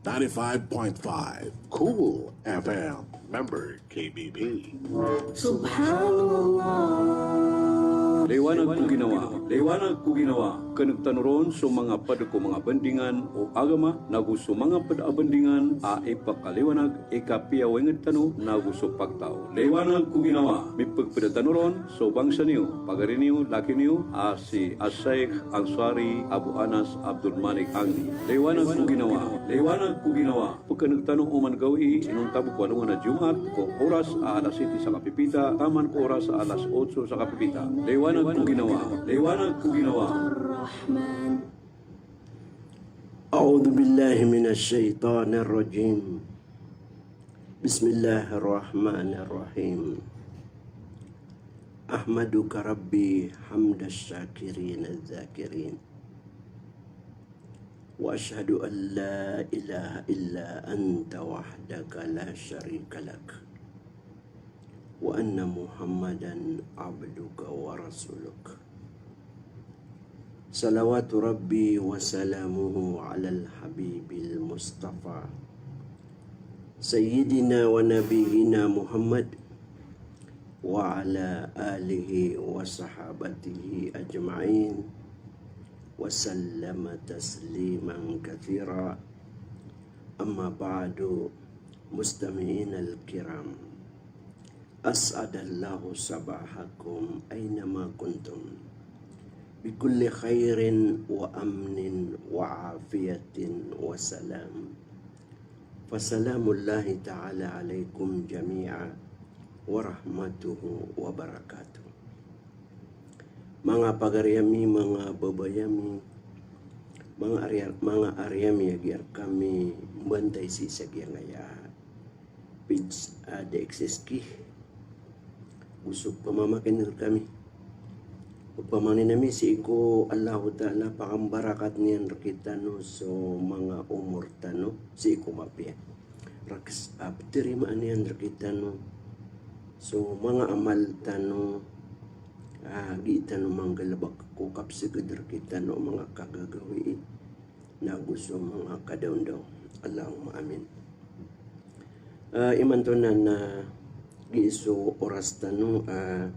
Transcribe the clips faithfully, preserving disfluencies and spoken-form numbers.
Ninety-five point five Cool F M, member K B P. Subhanallah. Liwanag ko ginawa, liwanag ko ginawa. Keneg tano ron so manga ped ko manga bandingan o agama, nago so manga ped a bandingan a ipakaliwanag, ikapiya o inged tano, nago so pagtaw. Liwanag ko ginawa, mipegpeda tano ron so bangsa niyo, pagari niyo, laki niyo, a si Ashaykh Ansari Abu Anas Abdul Malik Angdi. Liwanag ko ginawa, liwanag ko ginawa. Pekeneg tano oman gawii, inonta bo ko alongan a Jumaat, ko oras a alas siyete sa kapipita, taman ko oras a alas otso sa kapipita. Liwanag ko ginawa, liwanag ko ginawa. أعوذ بالله من الشيطان الرجيم. بسم الله الرحمن الرحيم. أحمدك ربي حمد الشاكرين الذاكرين. وأشهد أن لا إله إلا أنت وحدك لا شريك لك، وأن محمدا عبدك ورسولك. صلوات ربي وسلامه على الحبيب المصطفى سيدنا ونبينا محمد وعلى آله وصحابته أجمعين وسلم تسليما كثيرا. أما بعد، مستمعينا الكرام، أسعد الله صباحكم أينما كنتم بكل خير وأمن وعافية وسلام. فسلام الله تعالى عليكم جميعا ورحمته وبركاته. Manga pagari ami, manga babay ami, manga ari, manga ari ami a giyangkai a mbantay sii sa giyangkaya page a D X S K. Go so pamamakineg rkami. Pamanin ami sii ko Allahu Ta'ala, pakambarakat iyan rkitano so manga omor tano sii ko mapiya. Rakhs a ptarimaan iyan rkitano so manga amal tano, a, gii tano manggalbk ko kapsgd rkitano manga kagagawii, nago so manga kadaondaw. Allahumma amin. A, imanto na, na gii so oras tano, a,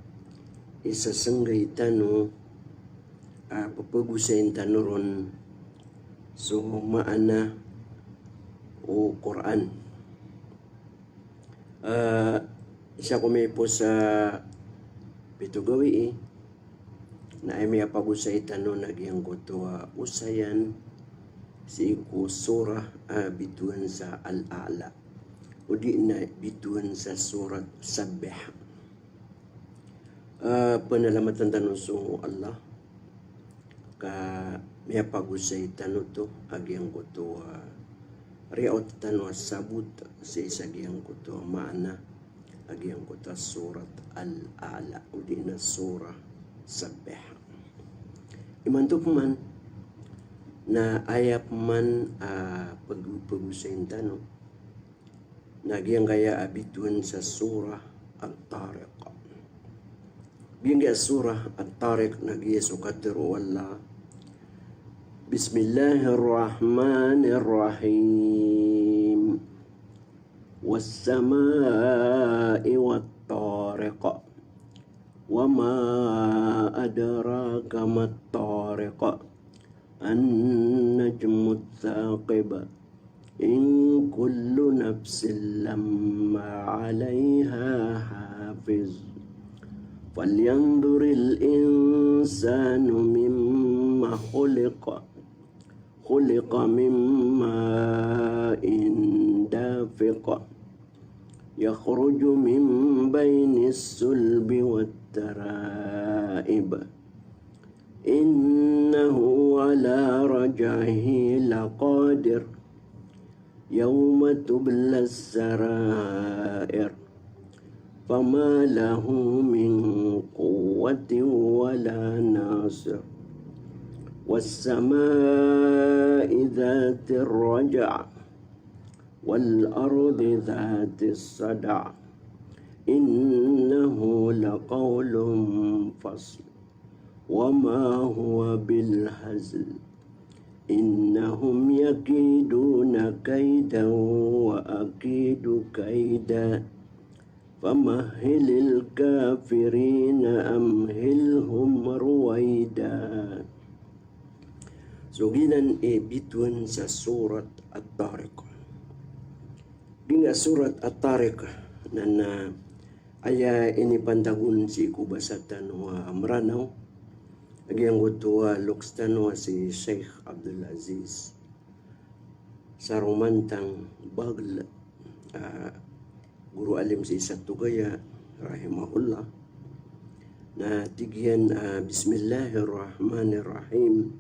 isasnggay tano, a, pphagosayn tano ron so maana o Qur'an. A, isa ko miyaipos a pito gawii, na aya miyapagosay tano na giyangkoto a osayan sii ko surah a bitowan sa Al-A'la, odi na bitowan sa surat Sabbih. A, panalamatan tano so Allah ka miyapagosay tano oto a giyangkoto a riyaot tano a sabot sii sa giyangkoto a maana a giyangkoto a surat Al-A'la, odi na surah Sabbih. Imanto pman na aya pman a pag-, pagosayn tano na giyangkaya a bitowan sa surah At-Tariq. Giyangkaya surah At-Tariq na giya so katharo o Allah: Bismillahir Rahmanir Rahim. Was-sama'i wat-tariq. Wa ma adraka mat-tariq. An-najmut thaqib. In kullu nafsin lamma 'alayha hafiz. Falyanzuril insanu mimma khuliq. Khuliqa min ma'in dafiq. Yakhruju min baynis sulbi wat-tara'ib. Innahu 'ala raj'ihi laqadir. Yawma tublas sara'ir. Fama lahu min quwwatin wala nasir. Was-sama'i dhatir raj'i. Wal-ardi dhatis sad'i. Innahu laqawlun fasl. Wa ma huwa bil hazl. Innahum yakiduna كيدا وأكيد كيدا فمهل الكافرين أمهلهم رويدا. So giyanan i bitowan sa Surat At-Tariq. Giya Surat At-Tariq na, na aya inipantagon sii ko basa tano a Mranaw, a giyangkoto a loks tano a si Sheikh Abdul Aziz Saromantang Bagl, ah, guro alim sii sa Tugaya, rahimahullah. Na tig iyan, ah, Bismillahirrahmanirrahim.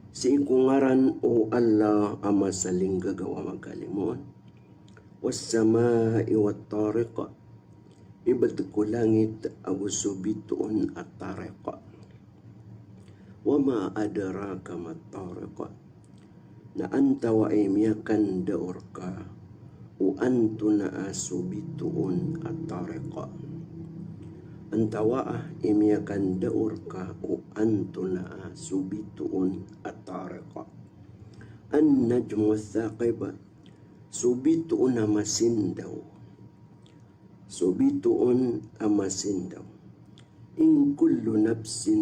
Sii ko ngaran o Allah a masalinggagaw a makalimoon. والسماء والطارق. Ibt ko langit ago so bitoon a Tariq. وما أدراك ما الطارق. Na antawaa i miyakandaor ka o antonaa so bitoon a Tariq. Antawaa i miyakandaor ka o antonaa so bitoon a Tariq. النجم الثاقب. So bitoon a masindaw. So bitoon a masindaw. إن كل نفس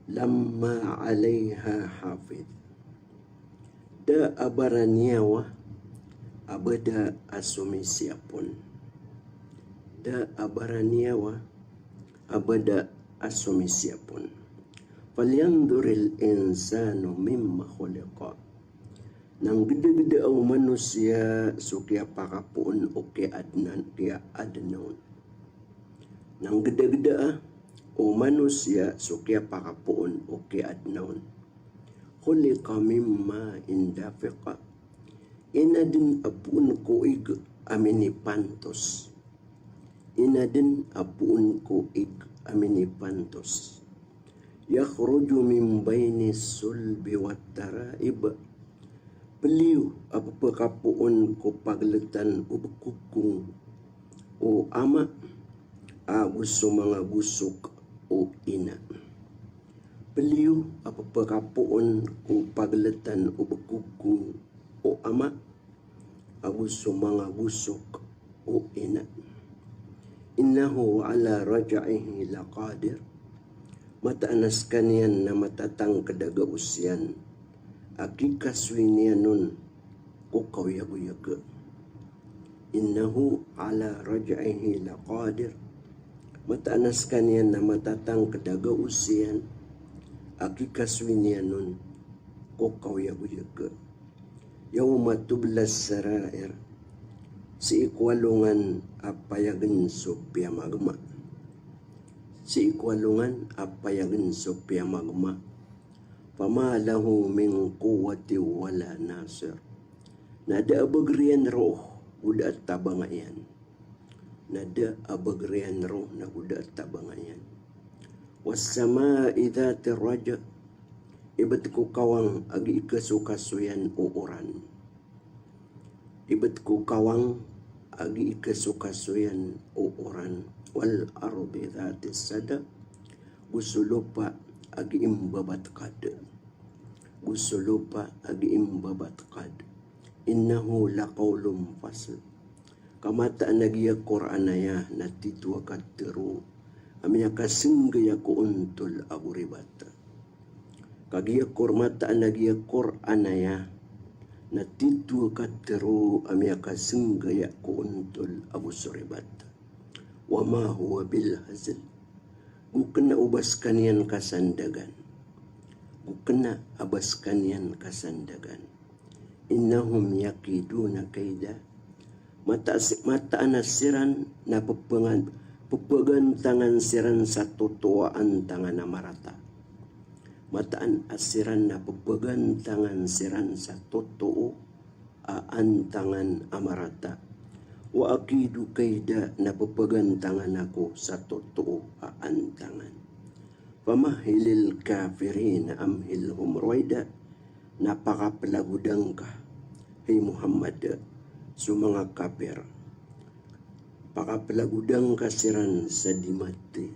لما عليها حافظ. Da a baraniyawa a ba da a somisiyap on. Da a baraniyawa a ba da a somisiyap on. فلينظر الإنسان مم خلق. Na nggdagdaa o manosiya so kiyapakapoon o kiyaadnan, kiyaadna on. Na nggdagdaa o manosiya so kiyapakapoon o kiyaadna on. خلق من ماء دافق. Inadn a poon ko ig a minipantos. Inadn a poon ko ig a minipantos. يخرج من بين الصلب والترائب. Pliyo a pphakapoon ko pagltan o bkokong o ama ago so manga gosok o ina. Pliyo a pphakapoon ko pagltan o bkokong o ama ago so manga gosok o ina. إنه على رجعه لقادر. Mataan a skaniyan na matatangkd a gaos iyan a kikasoy niyan on ko kaoyagoyag. إنه على رجعه لقادر. Mataan a skaniyan na matatangkd a gaos iyan a kikasoy niyan on ko kaoyagoyag. يوم تبلى السرائر. Sii ko alongan a payagn so piyamagma. Sii ko alongan a payagn so piyamagma. فما له من قوة ولا ناصر. Na da a bagr iyan roo go da a tabanga iyan. Na da a bagr iyan roo na go da a tabanga iyan. والسماء ذات الرجع. Ibt ko kawang a gii kasokasoyan o oran. Ibt ko kawang a gii kasokasoyan o oran. والأرض ذات الصدع. Go so lopa a gii mbabatkad. Go so lopa a gii mbabatkad. إنه لقول فصل. Ka mataan a giya Qur'an aya na titho a katharo a miyakasnggaya ko ontol ago ribat. Ka giya Qur-, mataan a giya Qur'an aya na titho a katharo a miyakasnggaya ko ontol ago so ribat. وما هو بالهزل. Go kna o ba skaniyan kasandagan. Go kna a ba skaniyan kasandagan. إنهم يكيدون كيدا. Mata-, mataan a siran na pphangan-, pphagantangan siran sa totoo a antangan a marata. Mataan a siran na pphagantangan siran sa totoo a antangan a marata. وأكيد كيدا, na pphagantangan ako sa totoo a antangan. فمهل الكافرين أمهلهم رويدا. Na pakaplagoda ngka, hay Muhammad, so manga kapir. Pakaplagoda ngka siran sa di mati.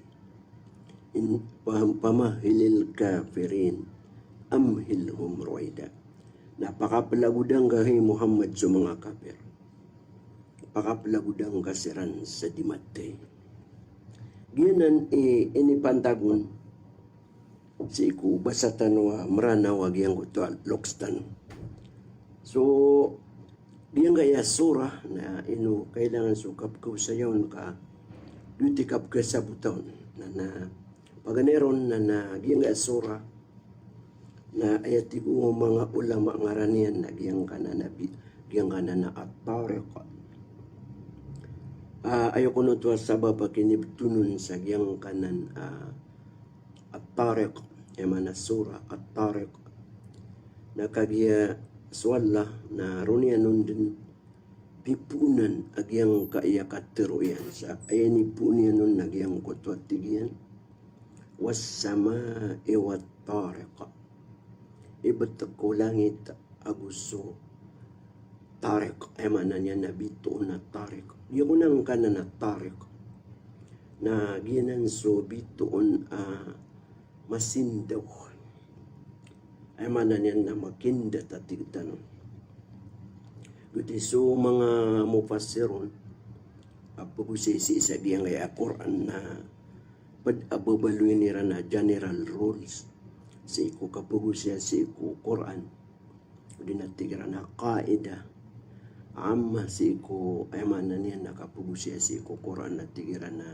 In-, فمهل الكافرين أمهلهم رويدا. Na pakaplagoda ngka hay Muhammad so manga kapir. Pakaplagoda ngka siran sa di mathay. Giyanan i inipantagon sii ko basa tano a Mranaw a giyangkoto a loks tano. So, giyangkaya surah na ino kailangan so kapkaosaya on ka giyoto i kapkasabota on. Na, na paganay ron na, na giyangkaya surah na aya tig o manga ulama ngaran iyan na giyangkanan a bi-, giyangkanan a At-Tariq. Ah, aya kon oto a sabap a kinibtonon sa giyangkanan a At-Tariq, aya maana surah At-Tariq. Na kagiya so Allah na roo niyan on dn pipoonan a giyangkaya katharo iyan sa aya inipoon iyan on na giyangkoto a tig iyan, "Was-sama'i wat-tariq." Ibtad ko langit ago so Tariq, aya maana niyan na bitoon a Tariq. Giya kon angkanan a Tariq na giyanan so bitoon a masindaw. Aya maana niyan na makindat a tig tano. Giyoto i so manga mufassirun a pagosay sii sa giyangkaya Qur'an na pd a babaloyin iran a general rules sii ko kapagosaya sii ko Qur'an. Odi na tig iran a qaida amma sii ko, aya maana niyan na kapagosaya sii ko Qur'an na tig iran a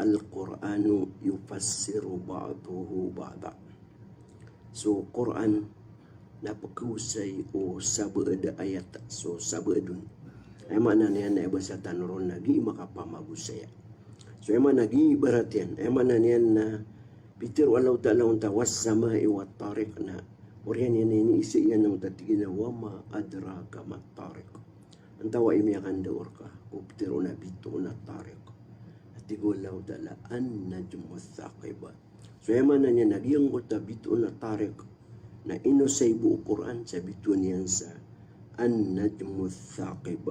Al-Qur'anu yufassiru ba'duhu ba'da. So Qur'an na pkhaosay o sabaad a ayat so sabaad on. Aya maana niyan na aya basa tano ron na gii makapamagosaya. So aya maana gii ibarat iyan, aya maana niyan na pitharo o Allahu Ta'ala onta was-sama'i wat-tariq na oriyan iyan a iniiza iyan onta tig iyan a wa ma adraka mat-tariq. Antawaa i miyakandao rka ko pitharo na bitoon a Tariq? A tig o Allahu Ta'ala, an-najmus thaqib. So aya maana niyan na giyangkoto a bitoon a Tariq na inosay bo o Qur'an sa bitoon iyan sa an-najmus thaqib.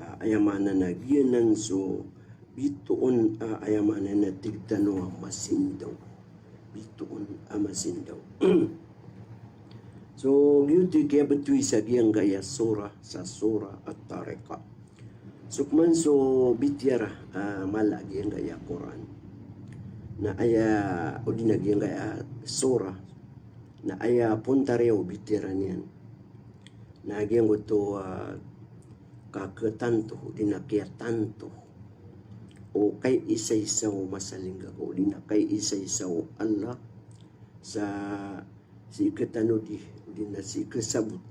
Ah, aya maana na giyanan so bitoon, ah, aya maana na tig tano a masindaw. Bitoon a masindaw. So giyoto i kiyabtowi sa giyangkaya surah, sa Surah At-Tariq. So pman so bitiyara, ah, mala a giyangkaya Qur'an na aya, odi na giyangkaya surah na aya pontariya o bitiyara niyan na giyangkoto a, ah, kakhatanto, odi na kiyatanto o kaiisaisa o masalinggagaw, odi na kaiisaisa o Allah sa sii khatanodi, odi na sii khasabot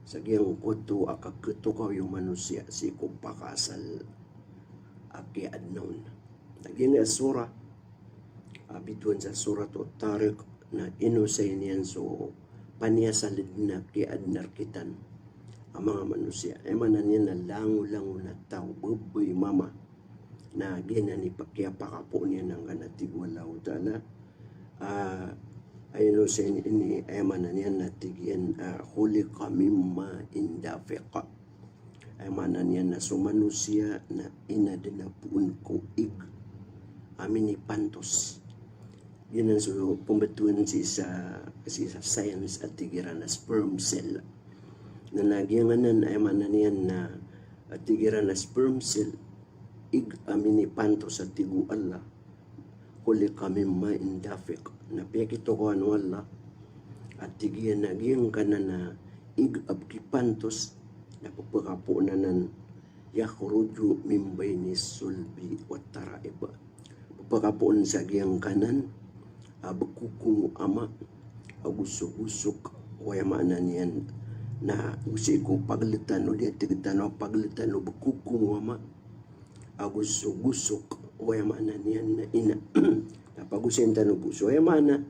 sa giyangkoto a kakhatokawi o manosiya sii ko pakaasal a kiyaadna on. Na giyangkaya surah a bitowan sa Surat At-Tariq na inosay niyan so paniyasal dn a kiyaadna rkitan a manga manosiya. Aya maana niyan na langolangon a taw, babay, mama. Na giyanan i pakiyapakapoon iyan angkanan a tig o Allahu Ta'ala, ah, aya inosay niyan, aya maana niyan na tig iyan, ah, khuliqa min ma'in dafiq. Aya maana niyan na so manosiya na inadn a poon ko ig a minipantos. Giyanan so pmbtowan sii sa, sii sa science a tig iran a sperm cell. Na, na giyanan aya maana niyan na a tig iran a sperm cell, ig a minipantos a tig o Allah. Khuliqa min ma'in dafiq. Na piyakitokawan o Allah a tig iyan a giyangkanan a ig a pkipantos na pphakapoon anan, yakhruju min bainis sulbi wat tara'ib. Pphakapoon sa giyangkanan a bkokong o ama ago so gosok, aya maana niyan na sii ko pagltan o di a tig tano a pagltan o bkokong o ama ago so gosok, aya maana niyan na ina. Na pagosayin tano bo so aya maana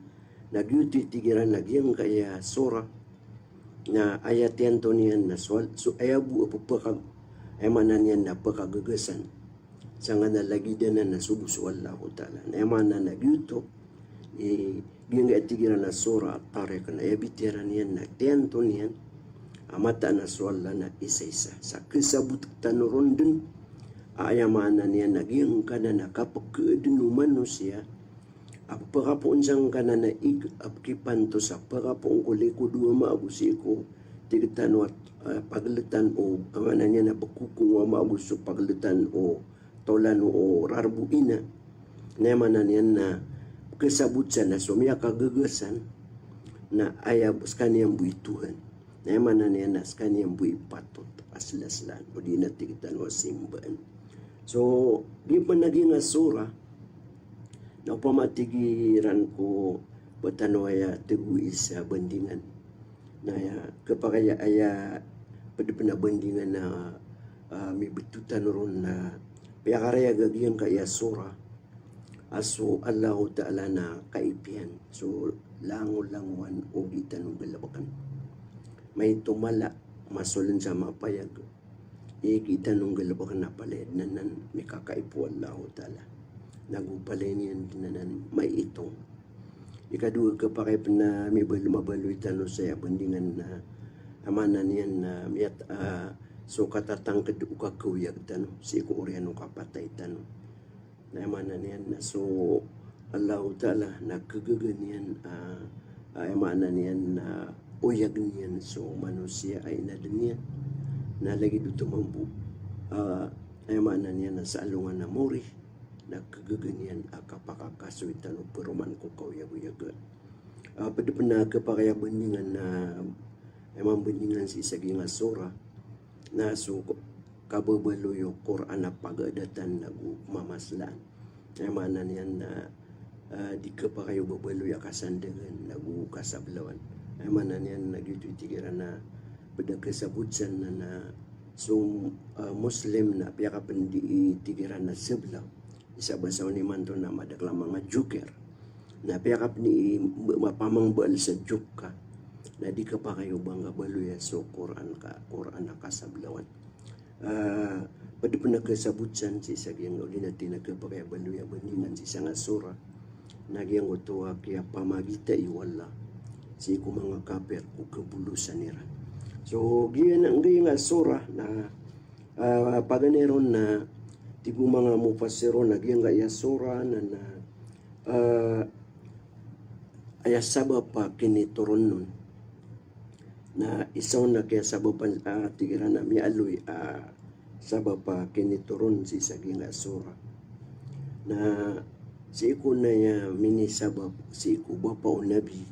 na giyoto i tig iran a giyangkaya surah na aya tiyanto niyan na so, so aya bo a pphaka, aya maana niyan na pkhagagasan sangkanan a lagid anan a sogo so Allahu Ta'ala. Na aya maana na giyoto i giyangkaya tig iran a Surah At-Tariq na aya bitiyara niyan na tiyanto niyan a mataan a so Allah na isaisa. Sa khasabot tano ron dn a aya maana niyan na giyangkanan a kapkhaadn o manosiya a pphakapoon sangkanan a ig a pkipantos a pphakapoon ko likod o ama ago sii ko tig tano a, ah, pagletan o, aya maana niyan na bkokong a mago so pagletan o taw lano o rarbo ina. Na aya maana niyan na kasabot san na so miyakagaga san na aya skaniyan bo i Tuhan. Na aya maana niyan na skaniyan bo i patot a slaslaan odi na tig tano a simbaan. So, giya pn a giyangkai a surah, na opama tig iran ko ba tano aya tgo i sa bandingan. Na aya kapakay a aya pd pn a bandingan na, ah, mibto tano ron na piyakarayag a giyangkai a surah a so Allahu Ta'ala na kaipiyan so langolangowan o di tano galbkn. Maito mala, masoln sa mapayag, i di tano galbkn a palaya dn anan mikakaip o Allahu Ta'ala. Nago palaya niyan dn anan maiitong. Ikadowa a kapakay pn a mibal-, mabaloy tano sa aya bandingan na aya maana niyan na miyat-, ah, so katatangkd o kakaoyag tano sii ko oriyan o kapatay tano. Na aya maana niyan na so Allahu Ta'ala na kagaga niyan, ah, ah, aya maana niyan na oyag niyan so manosiya a inadn iyan. Na lagid oto mambo, ah, aya maana niyan na sa alongan a mori na kagaga niyan a kapakakasoy tano paroman ko kaoyagoyag. Ah, pd pn a kapakay a bandingan na aya mambandingan sii sa giyangkai a surah na so kababaloy o Qur'an a pagadatan nago mamaslaan. Aya maana niyan na, ah, di kapakay o babaloy a kasandagan nago kasablawan. Aya maana niyan na giyoto i tig iran a pd a kasabot san na, na so, ah, Muslim na piyakapn di i tig iran a sablaw. Isa basa on imanto na madakl a manga joker. Na piyakapn i mapamangbaal sa joke ka. Na di kapakay o ba nga baloy a so Qur'an ka, Qur'an a kasablawan. Ah, pd pn a kasabot san sii sa giyangkai odi na tig iran a kapakay a baloy a bandingan sii sangkai a surah na giyangkoto a kiyapamagitai o Allah sii ko manga kapir ko kabolosan iran. So, giya na giyangkai a surah na, ah, paganay ron na tig o manga mufassirun na giyangkai a surah na, na, ah, aya sabap a kinitoron on. Na isa on a kiyasabapan, ah, tig iran a miyaaloy a sabap a kinitoron sii sa giyangkai a surah. Na sii ko na aya minisabap sii ko bapa o Nabi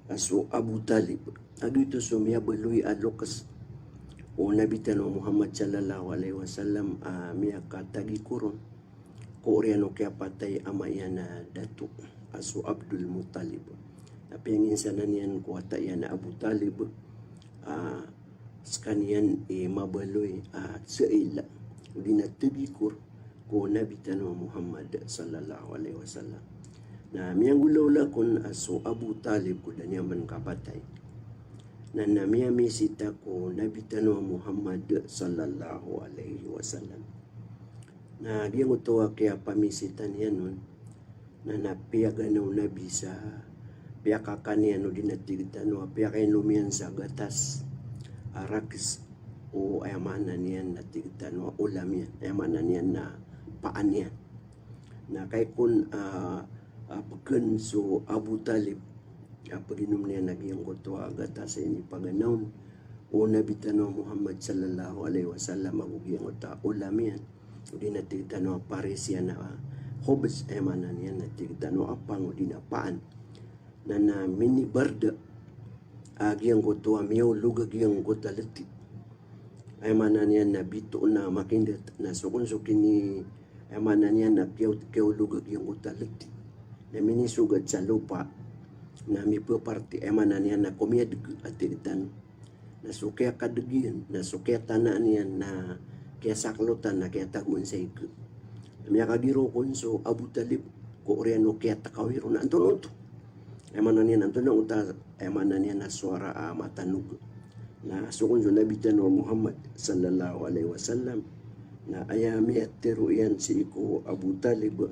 a so Abu Talib. A giyoto so miyabaloy a loks o Nabi tano a Muhammad sallallahu alaihi wasallam a miyakatagiko ron ko oriyan o kiyapatay a ama iyan a dato a so Abdul Muttalib. Na piyanginsanan iyan ko wata iyan a Abu Talib, ah, skaniyan i mabaloy a sail odi na tagikor ko Nabi tano a Muhammad sallallahu alaihi wasallam. Na miyanggolawla kon a so Abu Talib ko da niyan man kapatay. Na, na miyamisita ko Nabi tano a Muhammad sallallahu alaihi wasallam. Na giyangkoto a kiyapamisita niyan on, na, na piyagana o Nabi sa piyakakan iyan odi na tig tano a piyakainom iyan sa gatas a rakis o aya maana niyan na tig tano a olam iyan, aya maana niyan na paan iyan. Na kagiya kon, ah, ah, pkn so Abu Talib a paginom niyan a giyangkoto a gatas a inipagana on o Nabi tano a Muhammad sallallahu alaihi wasallam ago giyangkoto a olam iyan odi na tig tano a paris iyan a khubz, aya maana niyan na tig tano a pang odi na paan. Na, na minibarda a giyangkoto a miyaolog a giyangkoto a lti. Aya maana niyan na bitoon a makindat, na so kon so kini, aya maana niyan na kiyaw-, kiyaolog a giyangkoto a lti na minisogat sa lopa, na mipaparti, aya maana niyan na komiyadg a tig tano. Na so kiyakadg iyan, na so kiyatanaan iyan, na kiyasaklotan, na kiyatagoan sa ig. Miyakagiraw kon so Abu Talib ko oriyan o kiyatakawi ron a antonaa oto. Aya maana niyan antonaa oto, aya maana niyan na sowara a matanog. Na so kon so Nabi tano a Muhammad sallallahu alaihi wasallam, na aya miyatharo iyan sii ko Abu Talib,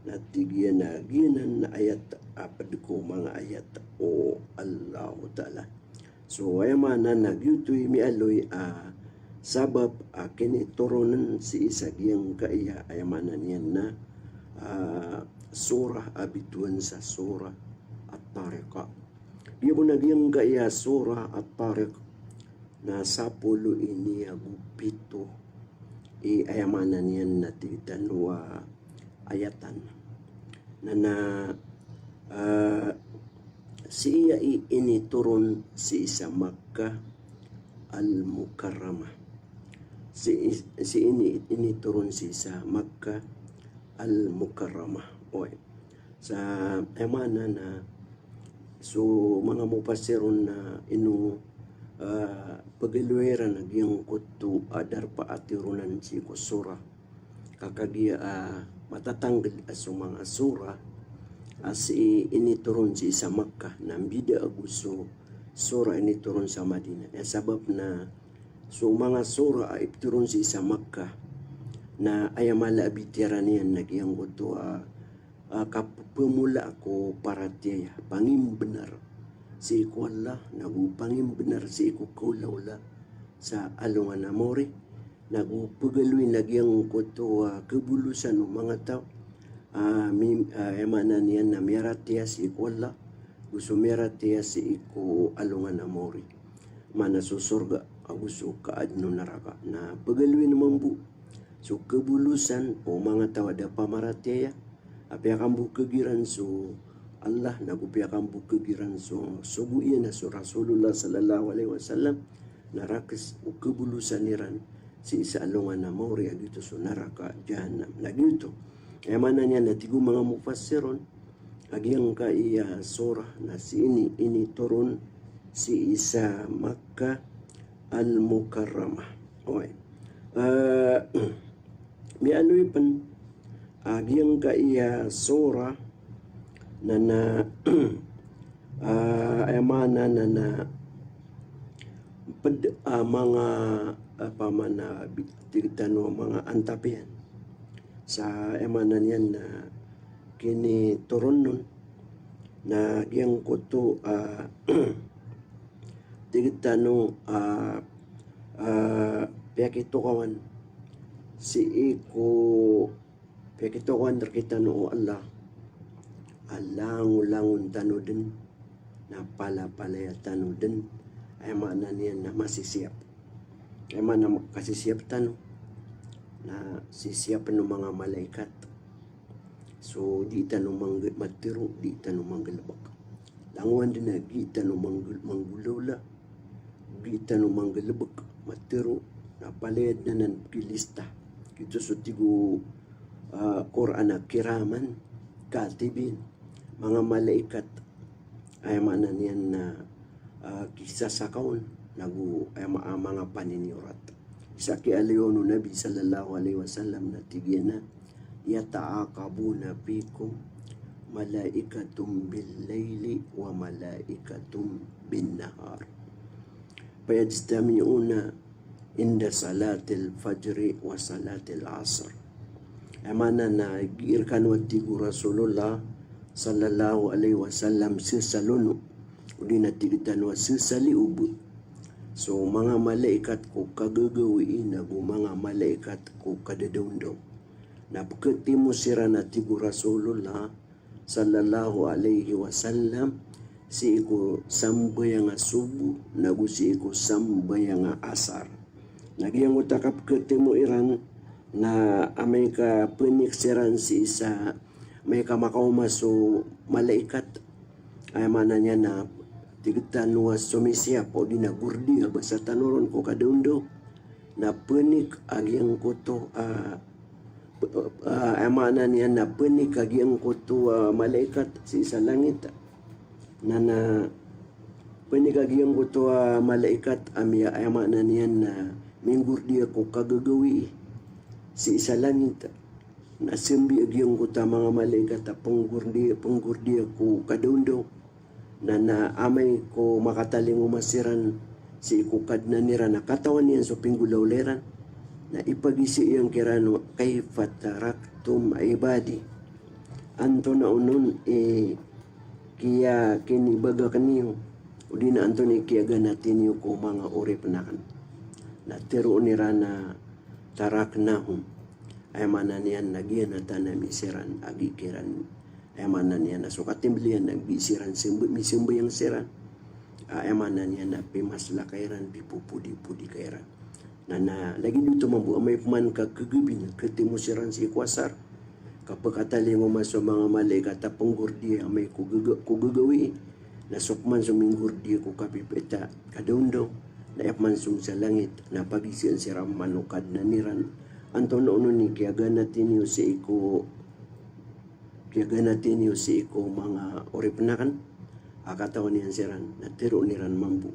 na tig iyan a giyanan na ayat a pd ko manga ayat o Allahu Ta'ala. So, aya maana na giyoto i miyaaloy a sabap a kinitoronan sii sa giyangkaya, aya maana niyan na, ah, surah a bitowan sa surah At-Tariq. Giya bo na giyangkaya surah At-Tariq, Na sapolo ini ago pito i, aya maana niyan na tig tano a ayatan. Na, na, ah, sii aya i initoron sii sa Makkah Al-Mukarramah. Sii, sii ini, initoron sii sa Makkah Al-Mukarramah. Oway. Sa, aya maana na so manga mufassirun na ino, ah, pagaloy iran a giyangkoto a darpa a tironan sii ko surah. Ka kagiya, ah, matatangged a so manga surah a sii initoron sii sa Makkah na mbida ago so surah initoron sa Madinah. Aya sabap na so manga surah a iptoron sii sa Makkah na aya mala a bitiyaran iyan na giyangkoto a, ah, kappemula ko paratiyaya, pangimbenar sii ko Allah, nago pangimbenar sii ko kaolaola sa alongan a maori, nago pegaloy na giyangkoto a kebolosan o manga taw a, mi-, a, aya maana niyan na miyaratiyaya sii ko Allah, go so miyaratiyaya sii ko alongan a maori. Maana so sorga ago so kaadn o naraka. Na pegaloy mambo so kebolosan o manga taw a da pamaratiyaya a piyakambokhag iran so Allah, nago piyakambokhag iran so sogo iyan a so Rasulullah sallallahu alaihi wasallam, na rakhs o kebolosan iran sii sa alongan a maori a giyoto so naraka Jahannam. Na giyoto. Aya maana niyan na tig o manga mufassirun a giyangkaya surah na sii ini, initoron sii sa Makkah Al-Mukarramah. Oway. Ah, miyaaloy pen a giyangkaya surah na, na, ah, aya maana na, na ped a manga, ah, pamana bi-, tig tano a manga antap iyan. Sa aya maana niyan na kinitoron on na giyangkoto, ah, tig tano, ah, ah, piyakitokawan sii ko, piyakitokawan rktano o Allah a langolangon tano den, na palapalaya tano den, aya maana niyan na masisiyap. Aya maana kasisiyap tano na sisiyapen o manga malaikat. So di tano mangge-, matero, di tano manggalebek. Langowan den a gii tano manggal-, manggolawla, gii tano manggalebek, matero, na palaya den anan pkilista. Giyoto so tig o, ah, Qur'an a kiraman katibin, manga malaikat, aya maana niyan na, ah, kisasakaon, nago aya ma-, ah, manga paniniyorat. Isa kiyaaloy on o Nabi sallallahu alaihi wasallam na tig iyan a, "Yata'aqabuna fikum malaikatun bil laili wa malaikatun bin nahar. Fayajtami'una inda salatil fajri wa salatil asr." Aya maana na gii rkano a tig o Rasulullah sallallahu alaihi wasallam sesalono, odi na tig tano a sesaliyob so manga malaikat ko kagagawii nago manga malaikat ko kadadawndaw. Na pkhatimo siran a tig o Rasulullah sallallahu alaihi wasallam sii ko sambayang a sobo nago sii ko sambayang a asar. Na giyangkoto a kapkhatimo iran na amay ka penik siran sii sa, amay ka makaoma so malaikat, aya maana niyan na tig tano a somisiyap odi na gordiya, basa tano ron ko kadawndaw, na penik a giyangkoto a, ah, aya maana niyan na penik a giyangkoto a malaikat sii sa langit. Na, na penik a giyangkoto a malaikat a miya, aya maana niyan na minggordiya ko kagagawii sii sa langit. Na sambi a giyangkoto a manga malaikat a penggordiya, penggordiya ko kadawndaw. Na, na amay ko makatalingoma siran sii ko Kadnan iran a katawan iyan so pinggolawla iran, na ipagizaan iyan kiran o, "Kaifa taraktum ibadi?" Antonaa onon i kiya-, kinibagak niyo, odi na antonaa i kiyaganati niyo ko manga oripen aken? Na teroon iran a, "Taraknahum." Aya maana niyan na giyanatan ami siran a gii kiran. Aya maana niyan na so katimbl iyan na gii siran semb-, misembayang siran. a, aya maana niyan na pimaslaka iran, pipopodipodi ka iran. Na, na lagid oto mambo amay pman ka kagabi na katimo siran sii ko asar, kapakatalingoma so manga malaikat a penggordiya amay ko gaga-, ko gagawii, na so pman so minggordiya ko kapipita kadaondaw, na aya pman so sa langit na pagisaan siran man o Kadnan iran, antonaa onon i kiyaganati niyo sii ko kiyaganati niyo sii ko manga oripn akn, a katawan iyan siran, na tharoon iran mambo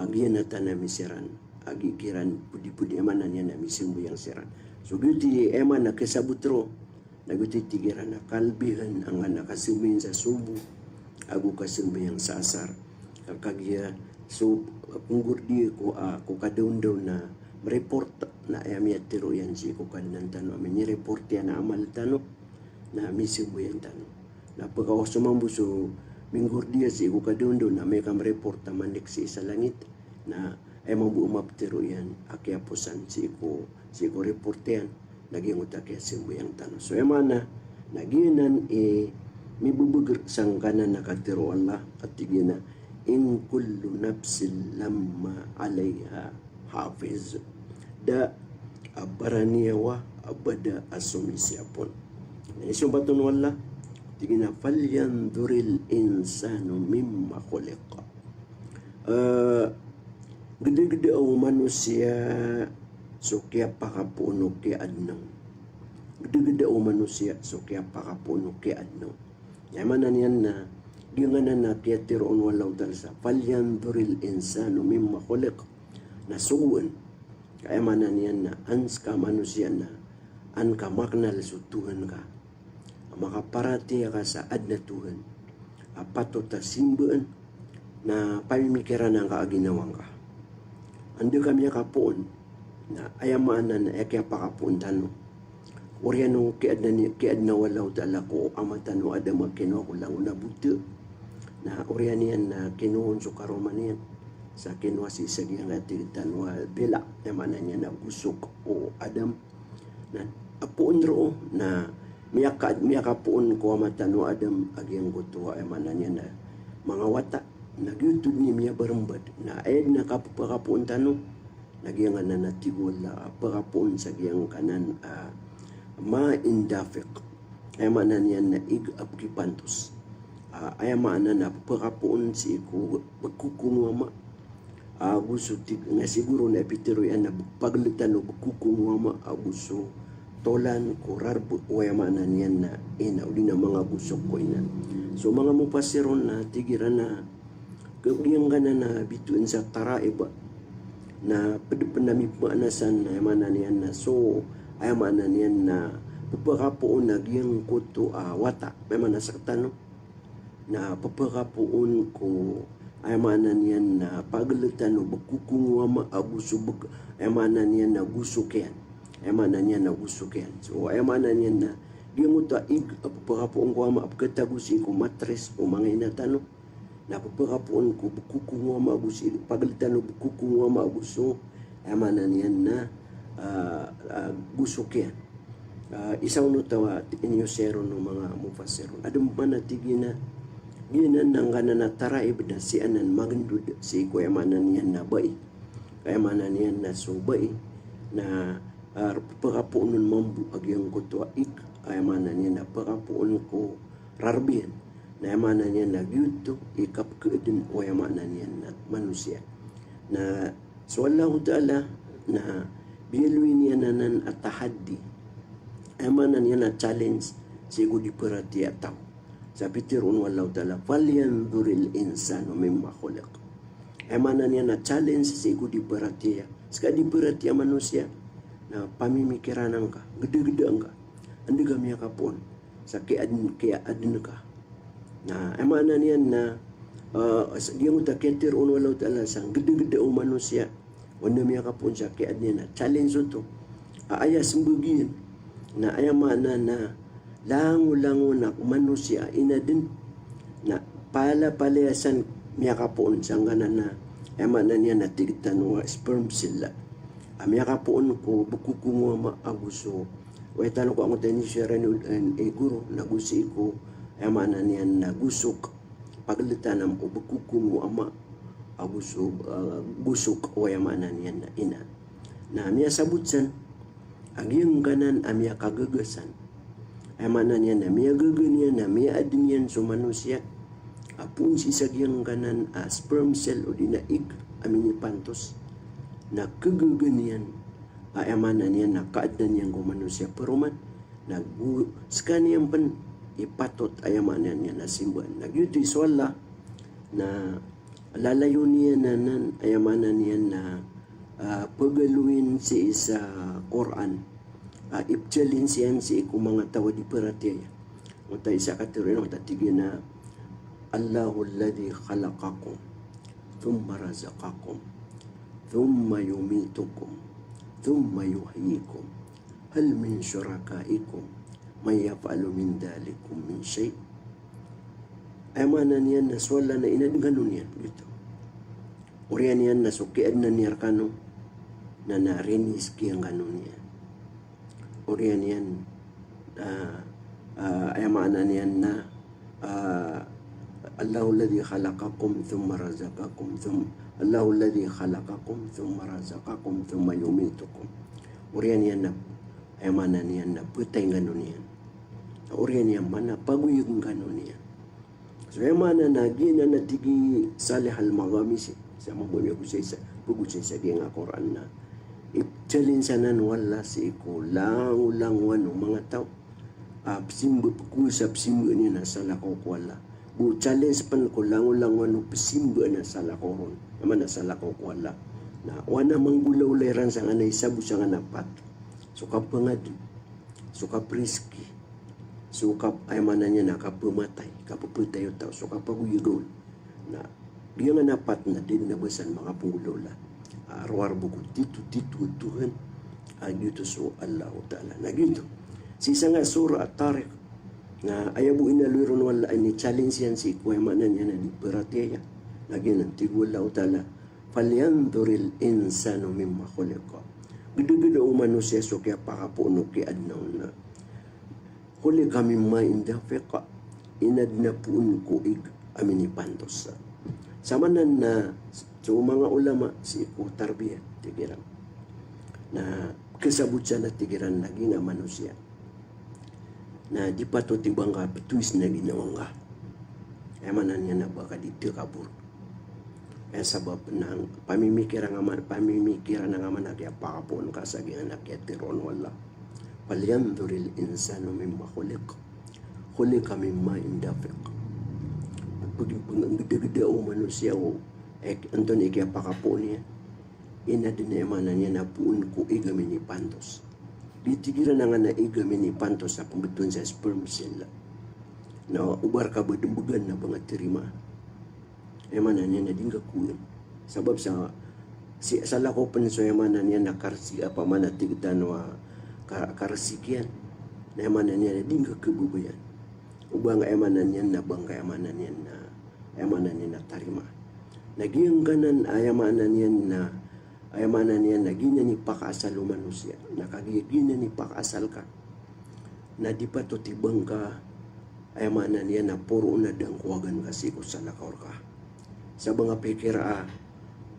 a giyanatan ami siran a gii kiran podipodi, aya maana niyan na misambayang siran. So giyoto i aya maana a kasabot roo, na giyoto i tig iran a kalbihan angkanan a kasambayang sa sobo ago kasambayang sa asar. Ka kagiya so penggordiya ko, a, ko kadaondaw na mreport, na aya miyatharo iyan sii ko Kadnan tano a minireport iyan a amal tano, na misambayang tano. Na pkaowa so mambo so minggordiya sii ko kadaondaw na amay ka mreport a manik sii sa langit, na aya mambo a maptharo iyan a kiyaposan sii ko, sii ko report iyan, na giyangkoto a kiyasambayang tano. So aya maana na giyanan i mibebegr sangkanan a katharo o Allah a tig iyan a, "In kullu nafsin lamma alayha hafiz." Da a baraniyawa a bada a somisiyap on. Na isompat on o Allah, tig iyan a, "Falyanzuril insanu mimma khuliq." Eh, gedegeda o manosiya so kiyapakapoon o kiyaadn on. Gedegeda o manosiya so kiyapakapoon o kiyaadn on. Aya maana niyan na, giyanan a kiyatharo on o Allahu Ta'ala sa, "Falyanzuril insanu mimma khuliq." Na sogoan. Aya maana niyan na, an ska manosiya na, an ka maknal so Tuhan ka. Makaparatiyaya ka sa adn a Tuhan a patot a simbaan, na pamimikirana ngka a ginawa ngka. Anda ka miyakapoon, na aya maana na aya kiyapakapoon tano. Oriyan o kiyaadna ni, kiyaadna o Allahu Ta'ala ko ama tano Adam a kinowa ko langon a bota. Na oriyan iyan na kinowa on so karoma niyan. Sa kinowa sii sa giyangkaya tig tano a dila, aya maana niyan na gosok o Adam. Na a poon roo na miyaka-, miyakapoon ko ama tano Adam a giyangkoto a, aya maana niyan na manga wata. Na giyoto dn i miyabarmbad. Na aya dn a kapphakapoon tano na giyanganan a tig o Allah a pphakapoon sa giyangkanan a ma'in dafiq. Aya maana niyan na ig a pkipantos. A, aya maana na pphakapoon sii ko bkokong o ama ago so tig, na sigoro na pitharo iyan a pagl tano bkokong o ama ago so tolan ko rarb o, aya maana niyan na ina, odi na manga gosok ko ina. So manga mufassirun na tig iran a giyangkanan a bitowan sa taraib na pd pn a mipmaana san, aya maana niyan na so, aya maana niyan na pphakapoon a giyangkoto a wata, aya maana sktano na pphakapoon ko, aya maana niyan na pagl tano bkokong o ama ago so bk-, aya maana niyan na gosok iyan. Aya maana niyan na gosok iyan. So aya maana niyan na giyangkoto a ig a pphakapoon ko ama a pkhatago sii ko matris o manga ina tano. Na pphakapoon ko bkokong o ama ago so, pagl tano bkokong o ama ago so, aya maana niyan na, ah, ah, gosok iyan. Ah, isa on oto a iniyosay ron o manga mufassirun. Adn pman a tig iyan a, giyanan angkanan a taraib na sii anan magndod sii ko, aya maana niyan na bai. Aya maana niyan na so bai na, ah, pphakapoon on mambo a giyangkoto a ig, aya maana niyan na pphakapoon ko rarb iyan. Na aya maana niyan na giyoto i kapkhaadn o, aya maana niyan na manosiya. Na so Allahu Ta'ala na biyaloy niyan anan a tahaddi. Aya maana niyan na challenge sii ko di paratiyaya a taw. Sa pitharo on o Allahu Ta'ala, "Falyanzuril insanu mimma khuliq." Aya maana niyan na challenge sii ko di paratiyaya. Ska di paratiyaya a manosiya na pamimikirana ngka, gedegeda ngka. Anda ka miyakapoon sa kiyaadn, kiyaadn ka. Na aya maana niyan na, ah, sa giyangkoto a kiyatharo on o Allahu Ta'ala sa gedegeda o manosiya, o anda miyakapoon sa kiyaadn iyan na challenge oto a aya smbag iyan. Na aya maana na langolangon a manosiya a inadn na palapalaya san miyakapoon sangkanan a, aya maana niyan na tig tano a sperm cell a miyakapoon ko bkokong o ama ago so, oway tano ko angkoto a iniyosay ron i, i guro, na gosii ko, aya maana niyan na gosok, pagl tano o bkokong o ama a gosok, ah, gosok o aya maana niyan na ina. Na miyasabot san a giyangkanan a miyakagaga san, aya maana niyan na miyagaga niyan na miyaadn iyan so manosiya a poon sii sa giyangkanan a sperm cell odi na ig a minipantos. Na kagaga niyan a aya maana niyan na kaadna niyan ko manosiya paroman. Na go, skaniyan pn i patot a aya maana niyan na simbaan. Na giyoto i so Allah na lalayon iyan anan, aya maana niyan na, ah, pagaloyin sii sa Qur'an, ah, ipchallenge iyan sii ko manga taw a di paratiyaya. Ota isa katharo iyan, ota tig iyan a, "Allahul ladhi khalaqakum, thumma razaqakum, thumma yumitukum, thumma yuhyikum." "Hal min shurakaikum man yaf'alu min dhalikum min shay'?" Aya maana niyan na so Allah na inadn kano niyan, giyoto. Oriyan iyan na so kiyaadna niyan rkano na, na riniskiyan kano niyan. Oriyan iyan, ah, ah, aya maana niyan na, ah, "Allahul ladhi khalaqakum thumma razaqakum thum-, Allahul ladhi khalaqakum thumma razaqakum thumma yumitukum." Oriyan iyan na, aya maana niyan na patayin kano niyan. Oriyan iyan man na pagoyagn kano niyan. So aya maana na giyanan a tig i Salih Al-Maghamisi, sa mambo miyagosay sa, pagosay sa giyangkai a Qur'an na ipchallenge anan o Allah sii ko langolangowan o manga taw a psimba, pkowasa a psimba niyan a salakaw ko Allah. Go challenge pn ko langolangowan o psimba na salakaw ron, aya maana salakaw ko Allah. Na o anan a manggolawla iran sangkanan a isa bo sangkanan a pat. So kapangadi, so kapriski, so kap-, aya maana niyan na kapamatay, kapapatay o taw, so kapagoyagaw. Na giyanganan a pat na di dn a ba san makapanggolawla a rowar bo ko titotito a Tuhan a giyoto so Allahu Ta'ala. Na giyoto. Sii sangkai a Surah At-Tariq, na aya bo inaloy ron o Allah a ini-challenge iyan sii ko aya maana niyan na di paratiyaya. Na giyanan tig o Allahu Ta'ala, "Falyanzuril insanu mimma khuliqa." Gdagda o manosiya so kiyapakapoon o kiyaadna on na. "Khuliqa min ma'in dafiq." Inadn a poon ko ig a minipantos. Sa maana na so manga ulama sii ko tarbiyah, tig iran, na kasabot san a tig iran na giya manosiya na di patot i ba ngka ptowis na ginawa ngka. Aya maana niyan na ba ka di takabur. Aya sabap na pamimikiran ngka man, pamimikiran ngka man a kiyapakapoon ka sa giyanan a kiyatharoa on o Allah. "Falyanzuril insanu mimma khuliq. Khuliqa min ma'in dafiq." Pag-, pag-, gdagda o manosiya o, eh, antonaa i kiyapakapoon iyan. Inadn, aya maana niyan na poon ko ig a minipantos. Di tig iran angkanan a ig a minipantos a pmbtowan sa sperm cell. Na o ba rka ba dn bgan na ba ngka tarimaa. Aya maana niyan na di ngka kowan. Sabap sa, sii salakaw pn so aya maana niyan na karsi, apa maana tig tano a ka-, karsi kiyan. Na aya maana niyan na di ngka kababayaan. O ba ngka aya maana niyan na ba ngka aya maana niyan na, aya maana niyan na tarimaa. Na giyangkanan aya maana niyan na, aya maana niyan na giyanan i pakaasal o manosiya. Na kagiya giyanan i pakaasal ka, na di patot i ba ngka, aya maana niyan na poro na da ngka wagan ka sii ko salakaw rka. Sa ba ngka pikira a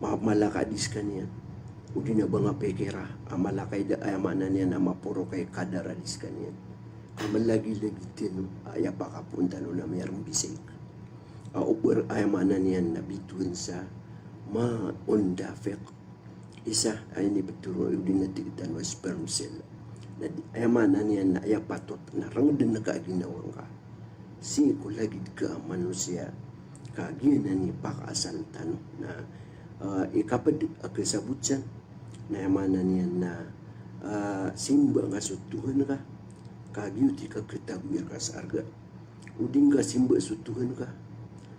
ma-, mala ka di skaniyan. Odi na ba ngka pikira a mala ka i da, aya maana niyan na maporo ka i kadar a di skaniyan. Ka malagilagid tano a aya pakapoon tano na miyarmbisay ka. A o ba, aya maana niyan na bitowan sa ma'un dafiq. Isa a inibtoro, odi na tig tano a sperm cell. Na di, aya maana niyan na aya patot na rngdn ka a ginawa ngka sii ko lagid ka a manosiya, ka giyanan i pakaasal tano. Na, ah, ikapd a kasabot san, na aya maana niyan na, ah, simba ngka so Tuhan ka, ka giyoto i kakatagoy rka sa arga. O di ngka simba so Tuhan ka,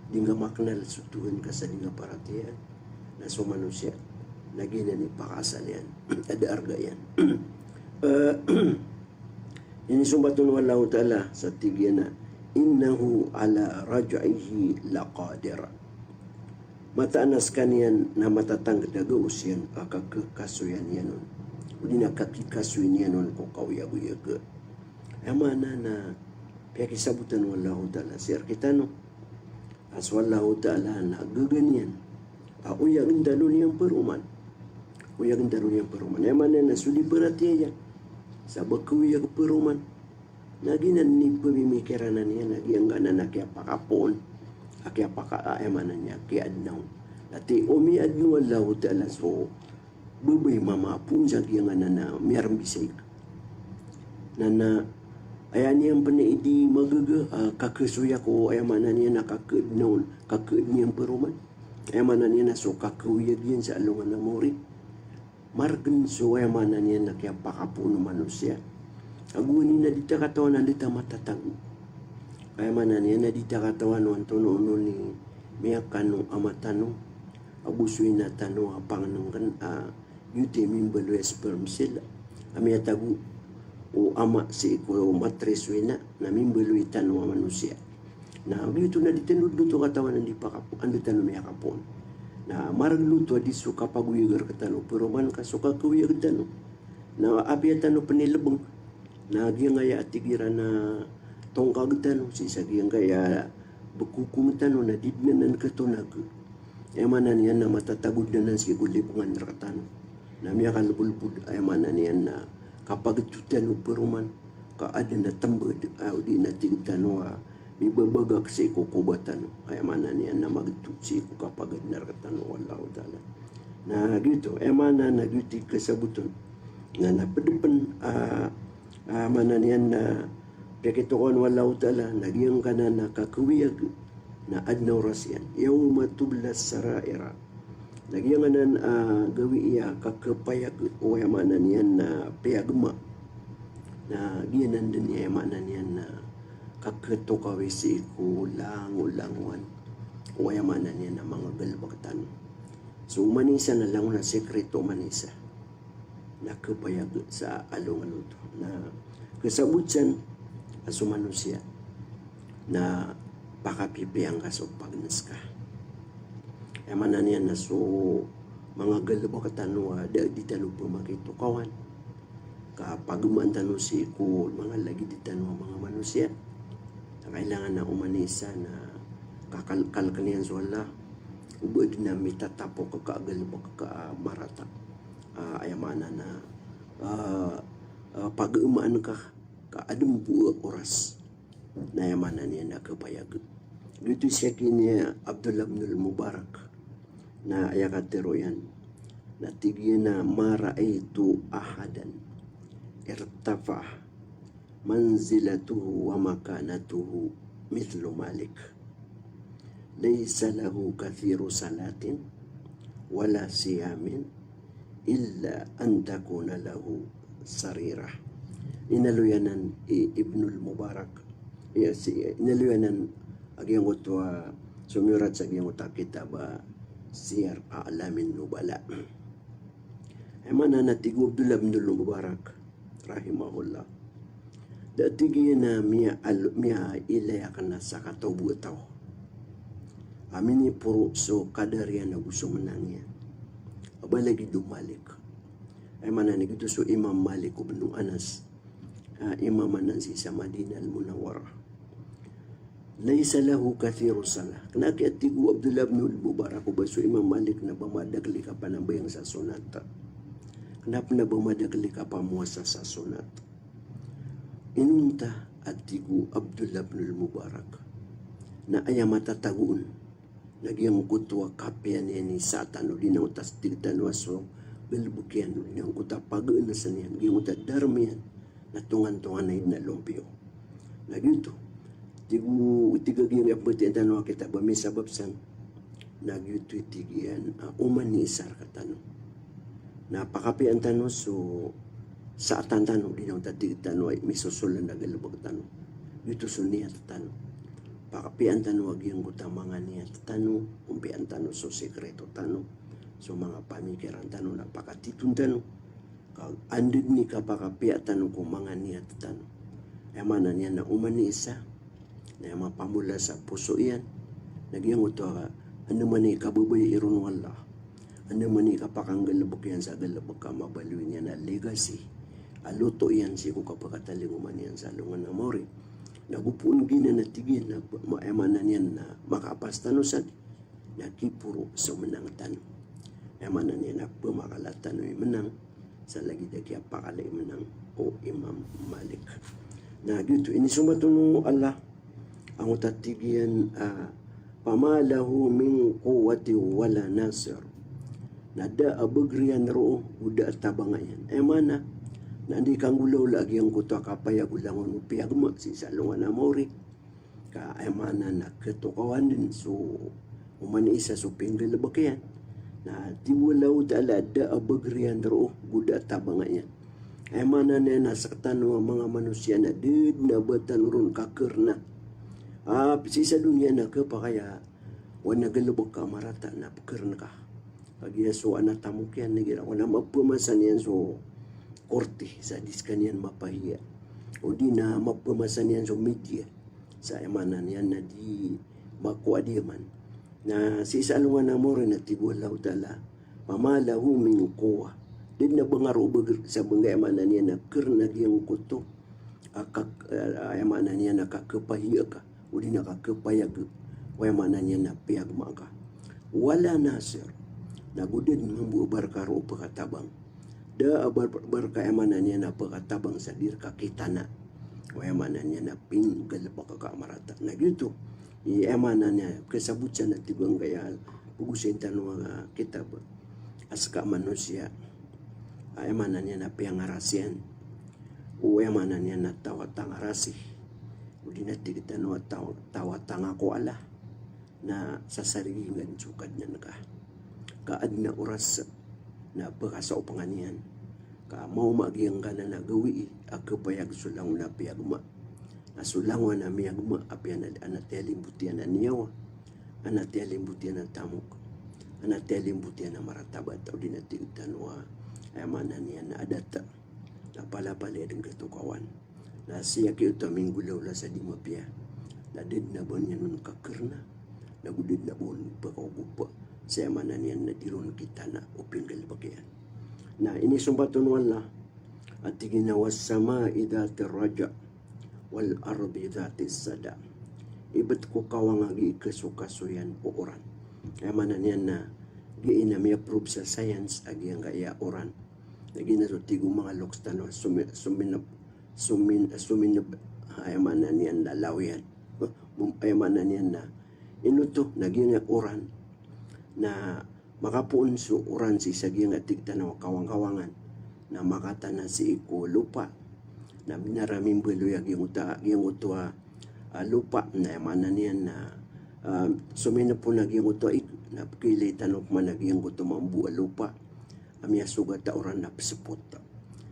di ngka maknal so Tuhan ka sa di ngka paratiyaya, na so manosiya na giyanan i pakaasal iyan a da arga iyan. Eh, inisombat on o Allahu Ta'ala sa tig iyan a, "Innahu ala raj'ihi laqadir." Mataan a skaniyan na matatangkd a gaos iyan a kakikasoyan iyan on. Odi na kakikasoy niyan on ko kaoyagoyag. Aya maana na piyakisabotan o Allahu Ta'ala sii rkitano a so Allahu Ta'ala na gaga niyan a oyagen tano niyan paroman. Oyagen tano niyan paroman. Aya maana niyan na so di paratiyaya sa ba kaoyag paroman. Na giyanan i pamimikiraan iyan a giyangkanan a kiyapakapoon, a kiyapaka, aya maana niyan, kiyaadnaw. Ati o miyaadnaw o Allahu Ta'ala so babay mama a poon sa giyangkanan a miyarembisay ka. Na, na aya niyan pen i di magaga a kakasoya ko, aya maana niyan na kakaadnaw, kakaadn iyan paroman. Aya maana niyan na so kakaoyag iyan sa alongan a mawri. Margen so, aya maana niyan na kiyapakapoon o manosiya. Ago aya niyan na di ta katawan a di ta matatago. Aya maana niyan na di ta katawan o antonaa onon i miyakano ama tano ago so ina tano a pangnengken a giyoto i mimbaloy a sperm cell a miyatago o ama sii ko matris o ina na mimbaloy tano a manosiya. Na giyoto na di tano dn oto katawan anda i pakapo, anda tano miyakapoon. Na margen oto a di so kapagoyag rektano, paroman ka so kakaoyag tano. Na apiya tano pen i lebeng, na giyangkaya a tig iran a tongkag tano, sii sa giyangkaya a bekokong tano na di dn anan katonag. Aya maana niyan na matatago dn anan sii ko libengan rektano. Na miyakalebodlebod, aya maana niyan na kapagetotan o paroman, ka aden a tembed a odi na tig tano a mibabagak sii ko koba tano. Aya maana niyan na mageto sii ko kapagadn rektano o Allahu Ta'ala. Na giyoto, aya maana na giyoto i kasaboten. Na, na ped pen a, a, maana niyan na piyakitokawan o Allahu Ta'ala na giyangkanan a kakaoyag na aden a oras iyan. Yawma tublas sarair. Na giyangkanan a gawii a kakapayag o, aya maana niyan na piyagema. Na giyanan den i, aya maana niyan na kakatokawi sii ko langolangowan o, aya maana niyan na manga galebek tano. So oman i isa na langon a sekreto oman i isa na kapayag sa alongan oto. Na kasabot san a so manosiya na pakapipiya ngka so pagnes ka. Aya maana niyan na so manga galebek tano a da di tano pemakitokawan, ka pagemaan tano sii ko manga lagid tano a manga manosiya. Na kailangan a oman i isa na kakalkalken iyan so Allah, o ba den a mitatapok ka a galebek ka a marata. A, aya maana na, a, a, pagemaan ka, ka aden bo a oras. Na aya maana niyan na kapayag. Giyoto i siyakin i Abdullah bin al-Mubarak. Na aya katero iyan. Na tig iyan a ma ra'aytu ahadan irtafa'a manzilatuhu wa makanatuhu mithlu Malik. Laysa lahu kathiru salatin wala siyamin illa an takuna lahu sarirah. Inaloy anan i Ibnul Mubarak. Iya, si, inaloy anan a giyangkoto a somiyorat sa giyangkoto a kitab a Siyar A'lamin Nubala. Aya maana na tig o Abdullah bin Mubarak rahimahullah. Da tig iyan a miya al-, miyailay aken a sakataw bo a taw a miniporo so kadar iyan ago so menang iyan a ba lagid o Malik. Aya maana na giyoto so Imam Malik ibn Anas. A, Imam anan sii sa Madinah al-Munawwarah. Laysa lahu kathiru salah. Kena a kiya tig o Abdullah bin Mubarak o ba so Imam Malik na ba madakel i kapanambayang sa sonat. Kena pen a ba madakel i kapamowasa sa sonat. Inonta a tig o Abdullah bin Mubarak na aya matatago on na giyangkoto a kapiya niyan i saatan o di na otas tig tano a so galebek iyan o di na giyangkoto a pagenesen iyan, giyangkoto a darem iyan na tongantongan a id na lompiyo. Na giyoto, tig o, tig a giyangkaya pembatiya tano a kitab a misabap san, na giyoto i tig iyan a oman i isa rektano na pakapiyaan tano so saatan tano, di na otas tig tano a misosolan a galebek tano. Giyoto so niyat tano. Pakapiyaan tano a giyangkoto a manga niyat tano, ompiyaan tano so sekreto tano, so manga pamikiran tano na pakatiton tano. Ka anda den i kapakapiya tano ko manga niyat tano. Aya maana niyan na oman i isa na aya mapamola sa poso iyan na giyangkoto a anda man i kababayai ron o Allah, anda man i kapakanggalebek iyan sa galebek a mabaloy niyan a legacy a loto iyan sii ko kapakatalingoma niyan sa alongan a mawri. Na go poon giyanan a tig iyan na ma-, aya maana niyan na makaapas tano san. na kiporo so menang tano. Aya maana niyan na pemakala tano i menang sa lagid a kiyapakala i menang o Imam Malik. Na giyoto inisombat on o Allah, angkoto a tig iyan a, "Fama lahu min quwwatin wala nasir." Na da a bagr iyan roo go da a tabang iyan. Aya maana na anda i kanggolawla a giyangkoto a kapayag o langon o piyagma sii sa alongan a maori. Ka aya maana na ketokawan den so oman i isa so pinggalebek iyan. Na tig o Allahu Ta'ala a da a bagr iyan roo go da a tabang iyan. Aya maana niyan na sektano a manga manosiya na da den a ba tano ron kakerna. A, sii sa doniya na kepakay a wana galebek ka marata na pekerna ka. Kagiya so ana tamok iyan na igira wana mapemasa niyan so korte sa di sekaniyan mapahiya. O di na mapemasa niyan so media. Sa aya maana niyan na di makowa di man. Na sii sa alongan a maori na tig o Allahu Ta'ala, "Fama lahu min quwwah." Da den a ba nga roo bagr sa ba nga aya maana niyan na kerna giyangkoto a kak-, a, aya maana niyan na kakepahiya ka, o di na kakepayag, o aya maana niyan na piyagma ka. Wala nasir. Na go da den mambo a ba reka roo pekatabang. Da a ba, ba reka aya maana niyan na pekatabang sa di reka kitana. O aya maana niyan na pinggalebek ka marata. Na giyoto i aya maana niyan, kesabot sa na tig o angkaya pegosayin tano a kitab a seka manosiya, aya maana niyan na piyangarasiyan. O aya maana niyan na taw a tangarasi. O di na tig tano a taw, taw a tangako Allah. Na sasarigingan so Kadnan ka. Ka aden a oras na pekasaopengan iyan. Ka maoma a giyangkanan a gawii a kepayag so langon a piyagma. Na so langon a miyagma, apiya ana, ana tiyalimbot iyan a niyawa, ana tiyalimbot iyan a tamok, ana tiyalimbot iyan a maratabat, o di na tig tano a, aya maana niyan na adat. Na palapalaya den ketokawan. Na sii a giyoto a minggolawla sa di mapiya. Na da den a ba niyan on kakerna. Na go da den a ba on pekaogopa. Sa aya maana niyan na di ron kitana o pinggalebek iyan. Na inisombat on o Allah a tig iyan a, "Was sama'i dhatir raj', wal ardi dhatis sad'a." Ibet ko kawang a gii kesokasoyan o oran. Aya maana niyan na gii na miyaprove sa science a giyangkaya oran. Na giyanan so tig o manga loks tano a somi-, somineb, somin-, somineb, aya maana niyan na lawiyan. Mom-, aya maana niyan na ino oto, na giyangkaya oran. Na makapoon so oran sii sa giyangkaya tig tano a kawang-kawangan. Na makatana sii ko lopa. Na minara mimbaloy a giyangkoto a, giyangkoto a, a, lopa. Na aya maana niyan na, a, somineb on a giyangkoto a ig. Na pekiilay tano peman a giyangkoto mambo a lopa a miyasogat a oran na pesepot.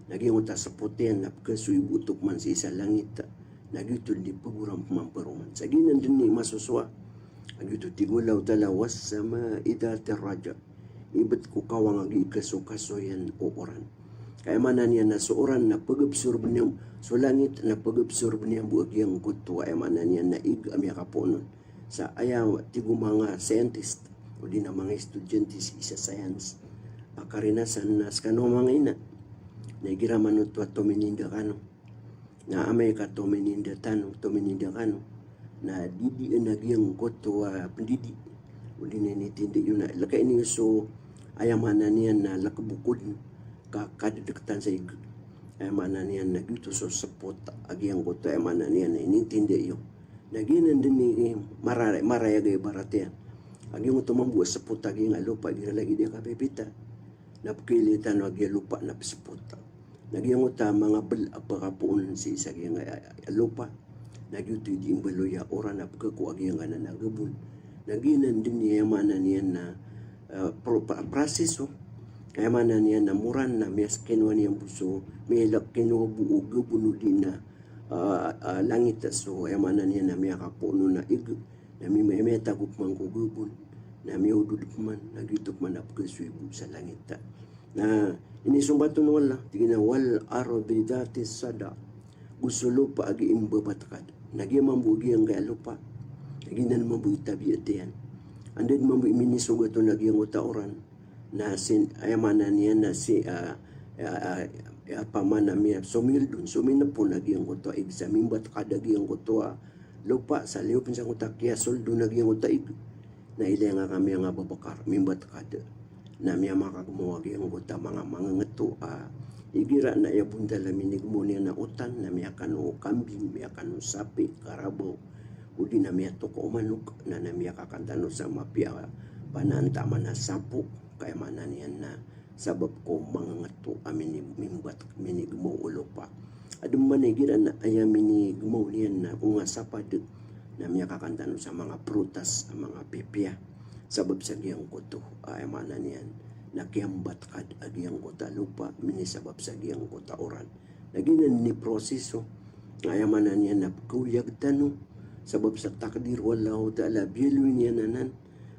Na giyangkoto a sepot iyan na pekesoy bo oto peman sii sa langit. Na giyoto di pegoran peman paroman. Sa giyanan den i masosowa. Na giyoto tig o Allahu Ta'ala, "Was sama'i dhatir raj'." Ibet ko kawang a gii kesokasoyan o oran. Ka aya maana niyan na so oran na pegabsorb iyan, so langit na pegabsorb iyan bo a giyangkoto a aya maana niyan na ig a miyakapoon on. Sa aya tig o manga scientist, o di na manga estudyante sii sa science, a karinasan na sekano manga ina na igira man oto a tomininda kano. Na amay ka tomininda tano, tomininda kano, na didien a giyangkoto a pendidi. O di na initinda iyo na leka ini so aya maana niyan na leka bokod ka kadedeketan sa ig. Aya maana niyan na giyoto so sepot a giyangkoto aya maana niyan na initinda iyo. Na giyanan den i mara-, marayag a ibarat iyan. A giyangkoto mambo a sepot a giyangkaya lopa igira lagid iyan kapipita. Na pekiilay tano a giya lopa na pesepot. Na giyangkoto a manga bel a pekapoon sii sa giyangkaya lopa. Na giyoto i di imbaloy a oran a pekeko a giyangkanan a gabon. Na giyanan den i aya maana niyan na, eh, pro-, pa-, proseso. Aya maana niyan na moran na miyasekinowa niyan bo so, miyalekinowa bo o gabon o di na, ah, ah, langit a so, aya maana niyan na miyakapoon on a ig, na mi-, miyatago peman ko gabon, na miyaodod peman, na giyoto peman a pekesoy bo sa langit a. Na inisombat on o Allah, tig iyan a, "Wal ardi dhatis sad'a." Go so lopa a gii mbabatekad. Na giya mambo giyangkaya lopa. Na giyanan mambo i tabiat iyan. Anda den mambo i minisogat on a giyangkoto a oran. Na sin, aya maana niyan na si, ah, ah, ah, ah, paman a miya, somild on, sominep on a giyangkoto a ig sa mimbatekad a giyangkoto a lopa, sa liyo pen sangkoto a kiyasold on a giyangkoto a ig. na ilay nga kami a nga babakar, mimbatkad. Na miyamakagmaw a giyangkoto a manga mangangeto a igira na aya bontal a minigmaw niyan a otan, na miyakano o kambing, miyakano o sapi, karabaw, odi na miyatoka o manok, na, na miyakakan tano sa mapiya a panaan taman a sapo, ka aya maana niyan na sabap ko mangangeto a mini-, mimbat-, minigmaw o lopa. Adn man igira na aya minigmaw niyan na onga sa pd, na miyakakan tano sa manga prutas a manga pipiya. Sabap sa giyangkoto, aya maana niyan na kiyambatkad a giyangkoto a lopa, minisabap sa giyangkoto a oran. Na giyanan i proseso, aya maana niyan na pkaoyag tano, sabap sa takdir o Allahu Ta'ala, biyaloy niyan anan,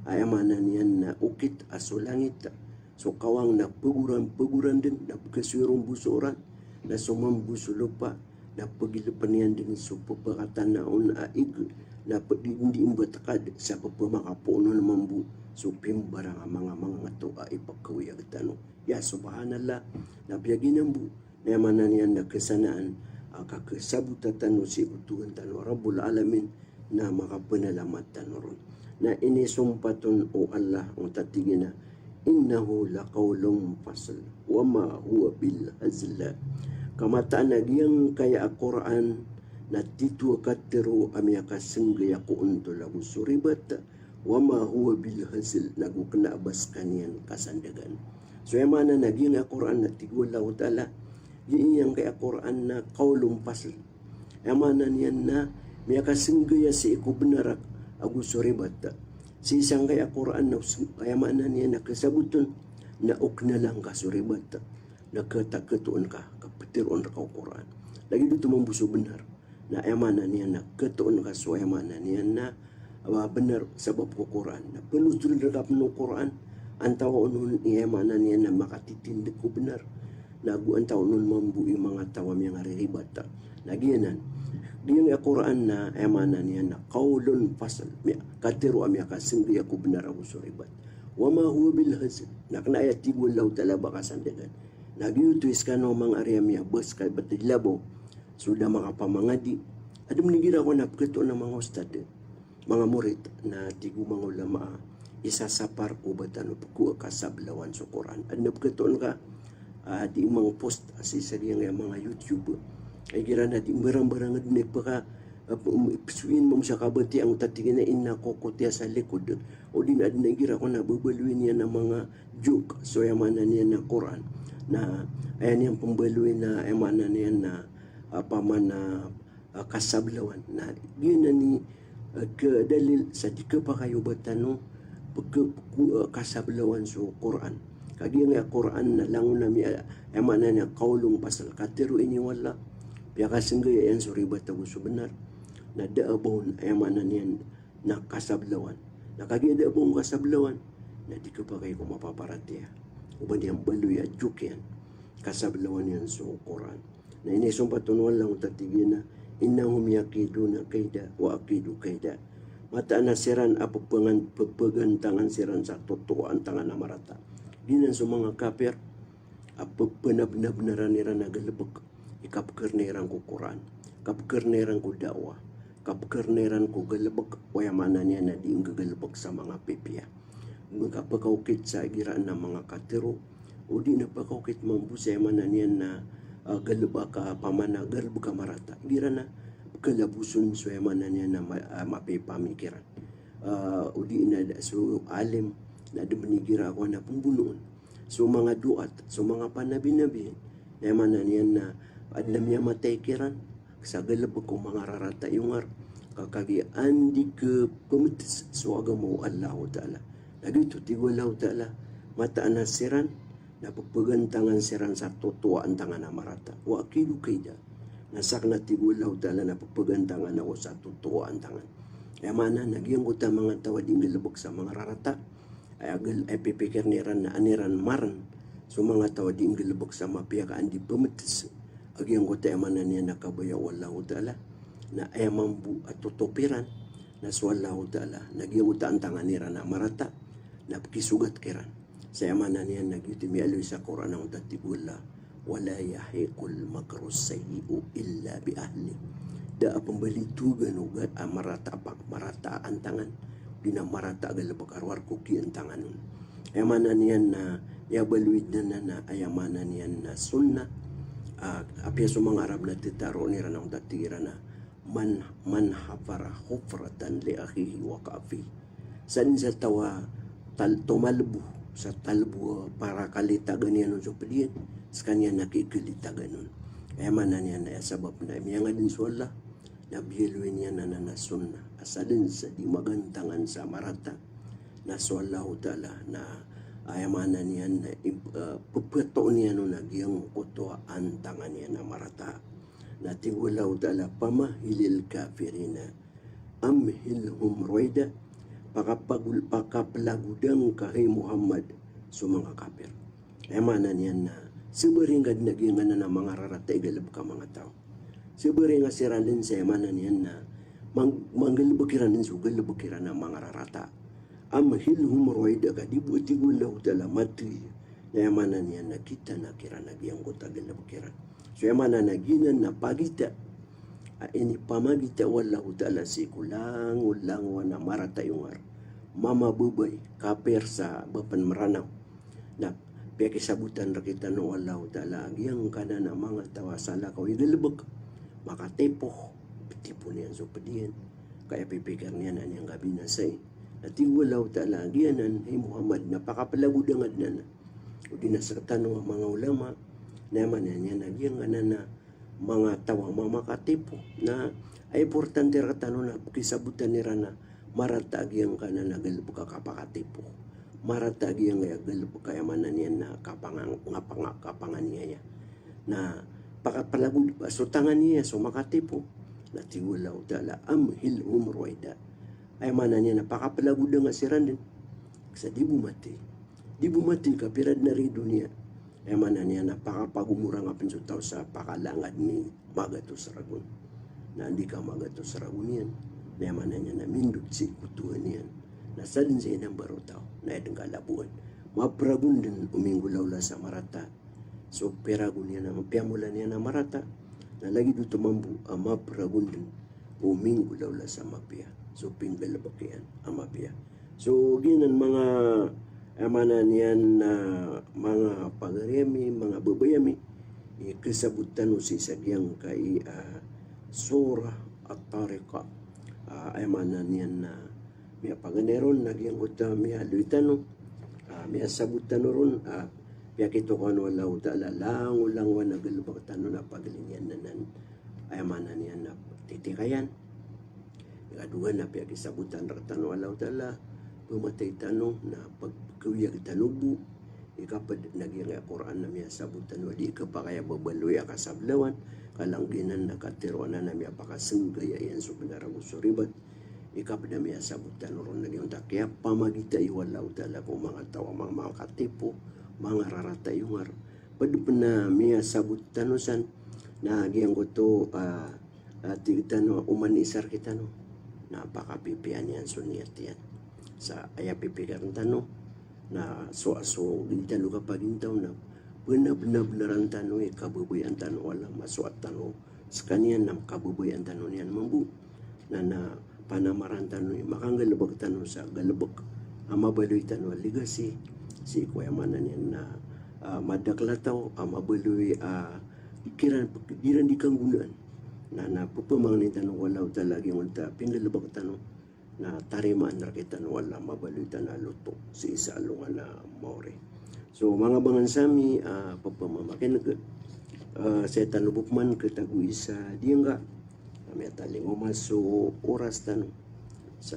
aya maana niyan na okit a so langit, so kawang na pagoran, pagoran dn, na pkasoy ron bo so oran, na so mambo so lopa, na pagilpn iyan dn so ppakatana on a ig, na pd-, di, di mbatkad sa pphamakapoon on mambo so pimbarang a manga mangangeto a ipkaoyag tano. Ya, subhanallah, na piyaginan bo, na aya maana niyan na kasanaan a kakasabota tano sii ko Tuhan tano a Rabbul Alamin, na makapanalamat tano ron. Na inisompat on o Allah, ongta tig iyan a, "Innahu laqawlun fasl, wa ma huwa bil hazl." Ka mataan a giyangkaya a Qur'an na tito a katharo a miyakasnggaya ko ontol ago so ribat, wa ma huwa bil hazl, nago kna a ba skaniyan kasandagan. So aya maana na giyangkaya a Qur'an na tig o Allahu Ta'ala, giyangkaya a Qur'an na qawlun fasl. Aya maana niyan na miyakasnggaya sii ko bnar ago so ribat. Sii sangkaya a Qur'an na os-, aya maana niyan na kasabot on na oknalan ka so ribat. Na kata-, katoon ka, kaptharoon rka o Qur'an. Lagid oto mambo so bnar. Na aya maana niyan na katoon ka so aya maana niyan na, a, bnar sabap ko Qur'an. Na pnotholn rka pn o Qur'an, antawaa on i aya maana niyan na makatitindg ko bnar. Na go antawaa on mambo i manga taw a miyangariribat. Na giyanan. Giyangkaya a Qur'an na aya maana niyan na qawlun fasl. Miya-, katharo a miyakasnggaya ko bnar ago so ribat. Wa ma huwa bil hazl. Na kna aya tig o Allahu Ta'ala ba kasandagan. Na giyoto i skano a manga ari a miyabasa ka ibt i labaw. So da makapamangadi. Adn man igira ko na pkhatoon a manga ustad, manga morit, na tig o manga ulama a isasapar o ba tano pkho a kasablawan so Qur'an. Adn a pkhatoon ka, a, di manga post a sii sa giyangkaya manga YouTube. Igira na di mbarang-barang adn a ipkha, a, p-, psoyin mambo sa kabatiya, ongta tig iyan a ina ko kotiya sa likod. Odi na adn a igira ko na babaloy niyan a manga joke, so aya maana niyan na Qur'an. Na aya niyan pmbaloy na aya maana niyan na, a, pamana, a, kasablawan. Na giyanan i, a, kadalil sa di khapakay o ba tano pkh-, pkho, a, kasablawan so Qur'an. Ka giyangkaya a Qur'an na langon a miya-, aya maana niyan qawlun fasl, katharo ini o Allah. Piyakasnggaya iyan so ribat ago so bnar. Na da a ba on, aya maana niyan na kasablawan. Na kagiya da a ba on kasablawan, na di khapakay ko mapaparatiyaya o ba niyan baloy a joke iyan. Kasablawan iyan so Qur'an. Na inisompat on o Allah, ongta tig iyan a, "Innahum yakiduna kaida wa akidu kaida." Mataan a siran a pphangan-, pphagantangan siran sa totoa a antangan a marata. Giyanan so manga kafir a pphanabnabnaran iran a galbk i kapkharna iran ko Qur'an, kapkharna iran ko da'wah, kapkharna iran ko galbk, o aya maana niyan na di nggagalbk sa manga pipiya. Manga pkaokit sa igira na manga katharo, odi na pkaokit mambo sa aya maana niyan na, a, galbk a pamana, galbk a marata. Igira na pkhalabos on so aya maana niyan na ma-, a, mapiya i pamikiran. A, odi na da so alim, na adn man igira ko na pmbonoon. So manga du'at, so manga panabi-nabi, na aya maana niyan na adn a miyamatay kiran sa galbk o manga rarata i ongar, ka kagiya anda i khapmts so agama o Allahu Ta'ala. Na giyoto tig o Allahu Ta'ala, mataan a siran na pphagantangan siran sa totoa a antangan a marata. Wa akidu kaida. Na sakn, tig o Allahu Ta'ala, na pphagantangan ako sa totoa a antangan. Aya maana na giyangkoto a manga taw a di nggalbk sa manga rarata, aya gal-, aya pipikirn iran na an iran marn so manga taw a di nggalbk sa mapiya ka anda i pmts a giyangkoto, aya maana niyan na kabaya o Allahu Ta'ala, na aya mambo a totop iran na so Allahu Ta'ala, na giyangkoto a antangan iran a marata na pkhisogat kiran. Sa aya maana niyan na giyoto i miyaaloy sa Qur'an a ongta tig o Allah, "Wala yahiqul makru sayyi'u illa bi ahli." Da a pmbalitogan o ga-, a marata a pa-, marata a antangan di na marata a galbk a rowar ko kiyantangan on. Aya maana niyan na, aya baloy dn anan na, aya maana niyan na sunnah, ah, apiya so manga Arab na titaroon iran angkoto a tig iran a, "Man, man hafara hufratan li akhihi waqa'a fiha." Sadn sa taw a tal-, tomalbo sa talbo a parakalitagan iyan on so pd iyan, skaniyan na kikalitagan on. Aya maana niyan na aya sabap na miyangadn so Allah, na biyaloy niyan anan a sunnah a sadn sa di magantangan sa marata na so Allahu Ta'ala na aya maana niyan na ib-, ah, pphatoon iyan on a giyangkoto a antangan iyan a marata. Na tig o Allahu Ta'ala, "Famahhilil kafirina amhilhum ruwaida." Pakapagul-, pakaplagoda ngka, hay Muhammad, so manga kapir. Aya maana niyan na, sabaring ka dn a giyangkanan a manga rarata i galbk a manga taw. Sabaring ka siran dn sa aya maana niyan na, mang-, manggalbk iran dn so galbk iran a manga rarata. Amhilhum ruwaida, ka di bo, tig o Allahu Ta'ala, mathay. Na aya maana niyan na kitan ka kiran a giyangkoto a galbk iran. So aya maana na giyanan na pagita a inipamagita o Allahu Ta'ala sii ko langolangowan a marata i ongar, mamababay, kapir sa ba pn Mranaw. Na piyakisabotan rktano o Allahu Ta'ala a giyangkanan a manga taw a salakaw i galbk, makatipo, ptipo niyan so pd iyan, ka aya pipikir niyan na aya niyan kabinasai. Na tig o Allahu Ta'ala a giyanan, hay Muhammad, na pakaplagoda ngka dn anan. Odi na sktano a manga ulama, na aya maana niyan na giyangkanan a manga taw a mamakatipo. Na aya importante rktano na kisabotan iran a marata a giyangkanan a galbk a kapakatipo. Marata a giyangkaya galbk a aya maana niyan na kapanga-, ngapanga-, kapanganiyaya. Na pakaplagod, so tanganiyaya so makatipo. Na tig o Allahu Ta'ala, "Amhilhum ruwaida." Aya maana niyan na pakaplagoda ngka siran dn. Sa di bo mathay. Di bo mathay ka pira dn a ari doniya. Aya maana niyan na pakapagomora ngka pn so taw sa pakalangad i magatos ragon. Na anda i kamagatos ragon iyan, na aya maana niyan na mindod sii ko Tohan iyan. Na sadn sa inambar o taw na aya dn kalabowan. Mapragon dn o minggolawla sa marata so piragon iyan a, piyamola niyan a marata. Na lagid oto mambo a mapragon dn o minggolawla sa mapiya so pinggalbk iyan a mapiya. So giyanan manga, aya maana niyan na manga pagari ami, manga babay ami, i kasabot tano sii sa giyangkai a Surah At-Tariq. Ah, aya maana niyan na miyapaganay ron na giyangkoto a miyaloy tano, ah, miyasabot tano ron, ah, piyakitokawan o Allahu Ta'ala langolangowan a galbk tano na pagliniyan anan. Aya maana niyan na titikayan. Ikadowa na piyakisabotan rktano o Allahu Ta'ala, pmatay tano na pagkawiyag tano bo. Ikapd na giyangkaya Qur'an na miyasabot tano a di kapakay a babaloy a kasablawan, ka langon giyanan na katharoa anan a miyapakasnggaya iyan so bnar ago so ribat. Ikapd a miyasabot tano ron na giyangkoto a kiyapamagita o Allahu Ta'ala ko manga taw a manga makatipo, manga rarata i ongar. Pd pn a miyasabot tano san na giyangkoto, ah, ah, tig tano a oman i isa rktano na pakapipiya niyan so niyat iyan. Sa aya pipikirn tano na so, so gii tano kapagintaw na bnabnabnaran tano i kababayaan tano o Allah, masoat tano skaniyan na kababayaan tano niyan mambo. Na, na panamaran tano i makanggalbk tano sa galbk a mabaloy tano a legacy, sii ko aya maana niyan na, ah, madakl a taw a mabaloy a kiran, kiran di kanggonaan. Na, na pphamangnin tano ko Allahu Ta'ala a giyangkoto a pinggalbk tano na tarimaan rktano o Allah, mabaloy tano a loto sii sa alongan a maori. So, manga bangnsa mi, ah, pphamamakin'g, ah, saya tano bo pman katago isa diyangka a miyatalingoma so oras tano. Sa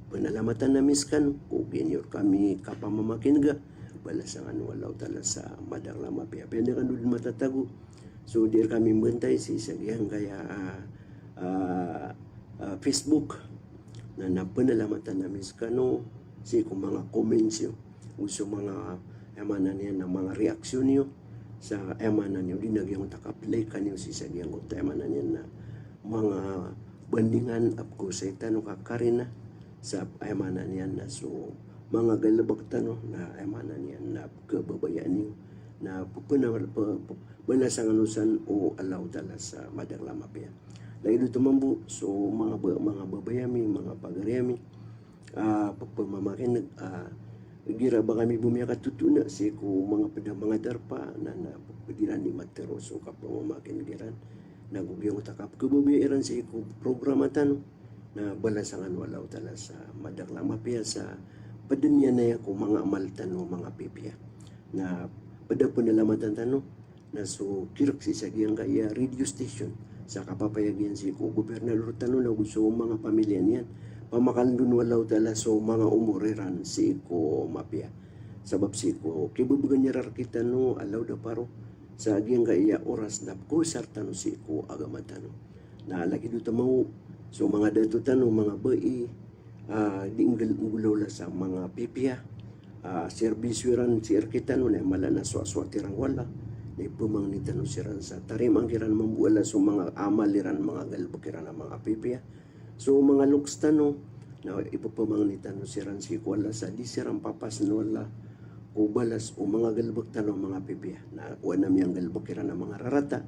pnalamatan ami skano ko giya niyo rkami kapamamakin'ga, balasan kano o Allahu Ta'ala sa madakl a mapiya. Apiya anda kano dn matatago, so di rkami mbantay sii sa giyangkaya, ah, ah, ah, Facebook. Na, na pnalamatan ami skano sii ko manga comments iyo, o so manga, aya maana niyan na manga reaction iyo. Sa aya maana niyan, odi na giyangkoto a kaplay kaniyo sii sa giyangkoto, aya maana niyan na manga bandingan a pkhaosay tano ka karina. Sa aya maana niyan na so manga galbk tano na aya maana niyan na pkhababayaan iyo na ppna-, p-, p-, balasan kano san o Allahu Ta'ala sa madakl a mapiya. Lagid oto mambo, so manga ba-, manga babay ami, manga pagari ami, ah, pepemamakineg, ah, igira ba kami bo miyakatotona sii ko manga ped a manga darpa, na, na ped iran di matero so kapemamakineg iran. Na go giyangkoto a kapekhababayai ran sii ko programa tano, na balasan kano o Allahu Ta'ala sa madakel a mapiya sa ped iyan aya ko manga amal tano a manga pipiya. Na ped a penalamatan tano, na so kireksi sa giyangkaya radio station sa kapapayag iyan sii ko gobernador tano na go so manga pamilya niyan, pamakaln on o Allahu Ta'ala so manga omor iran sii ko mapiya. Sabap sii ko kibebegan iran rektano a laud a paro sa giyangkaya oras na pekosar tano sii ko agama tano. Na lagid oto mambo so manga dato tano, manga bai, ah, di nggal-, nggolawla sa manga pipiya, ah, serbisyo iran sii rektano, na aya mala na sowasowat iran ko Allah, na ipemangni tano siran sa tarimaan kiran mambo o Allah so manga amal iran, manga galebek iran a manga pipiya. So manga loks tano, na ipepemangni tano siran sii ko Allah sa di siran papasen o Allah ko balas o manga galebek tano a manga pipiya. Na o aya miyanggalebek iran a manga rarata,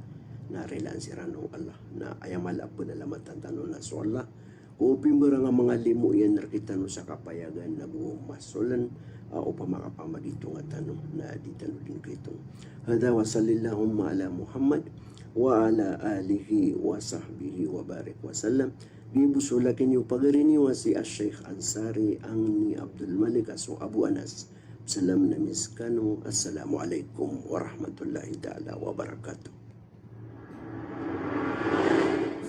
na rilaan siran o Allah. Na aya mala a penalamatan tano na so Allah ko pimbarang a manga limo iyan rektano sa kapayagan, na go masolen, ah, opama ka pamagitong a tano, na di tano den kaitong. Hadha wa sallallahumma ala Muhammad wa ala alihi wa sahbihi wa barik wa sallam. Giya bo so laki niyo, pagari niyo a si Al-Sheikh Ansari Angni Abdul Malik a so Abu Anas. Salam na miskano. Assalamu alaikum warahmatullahi ta'ala wabarakatuh.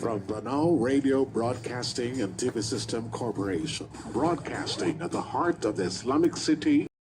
From Brunel Radio Broadcasting and T V System Corporation, broadcasting at the heart of the Islamic city.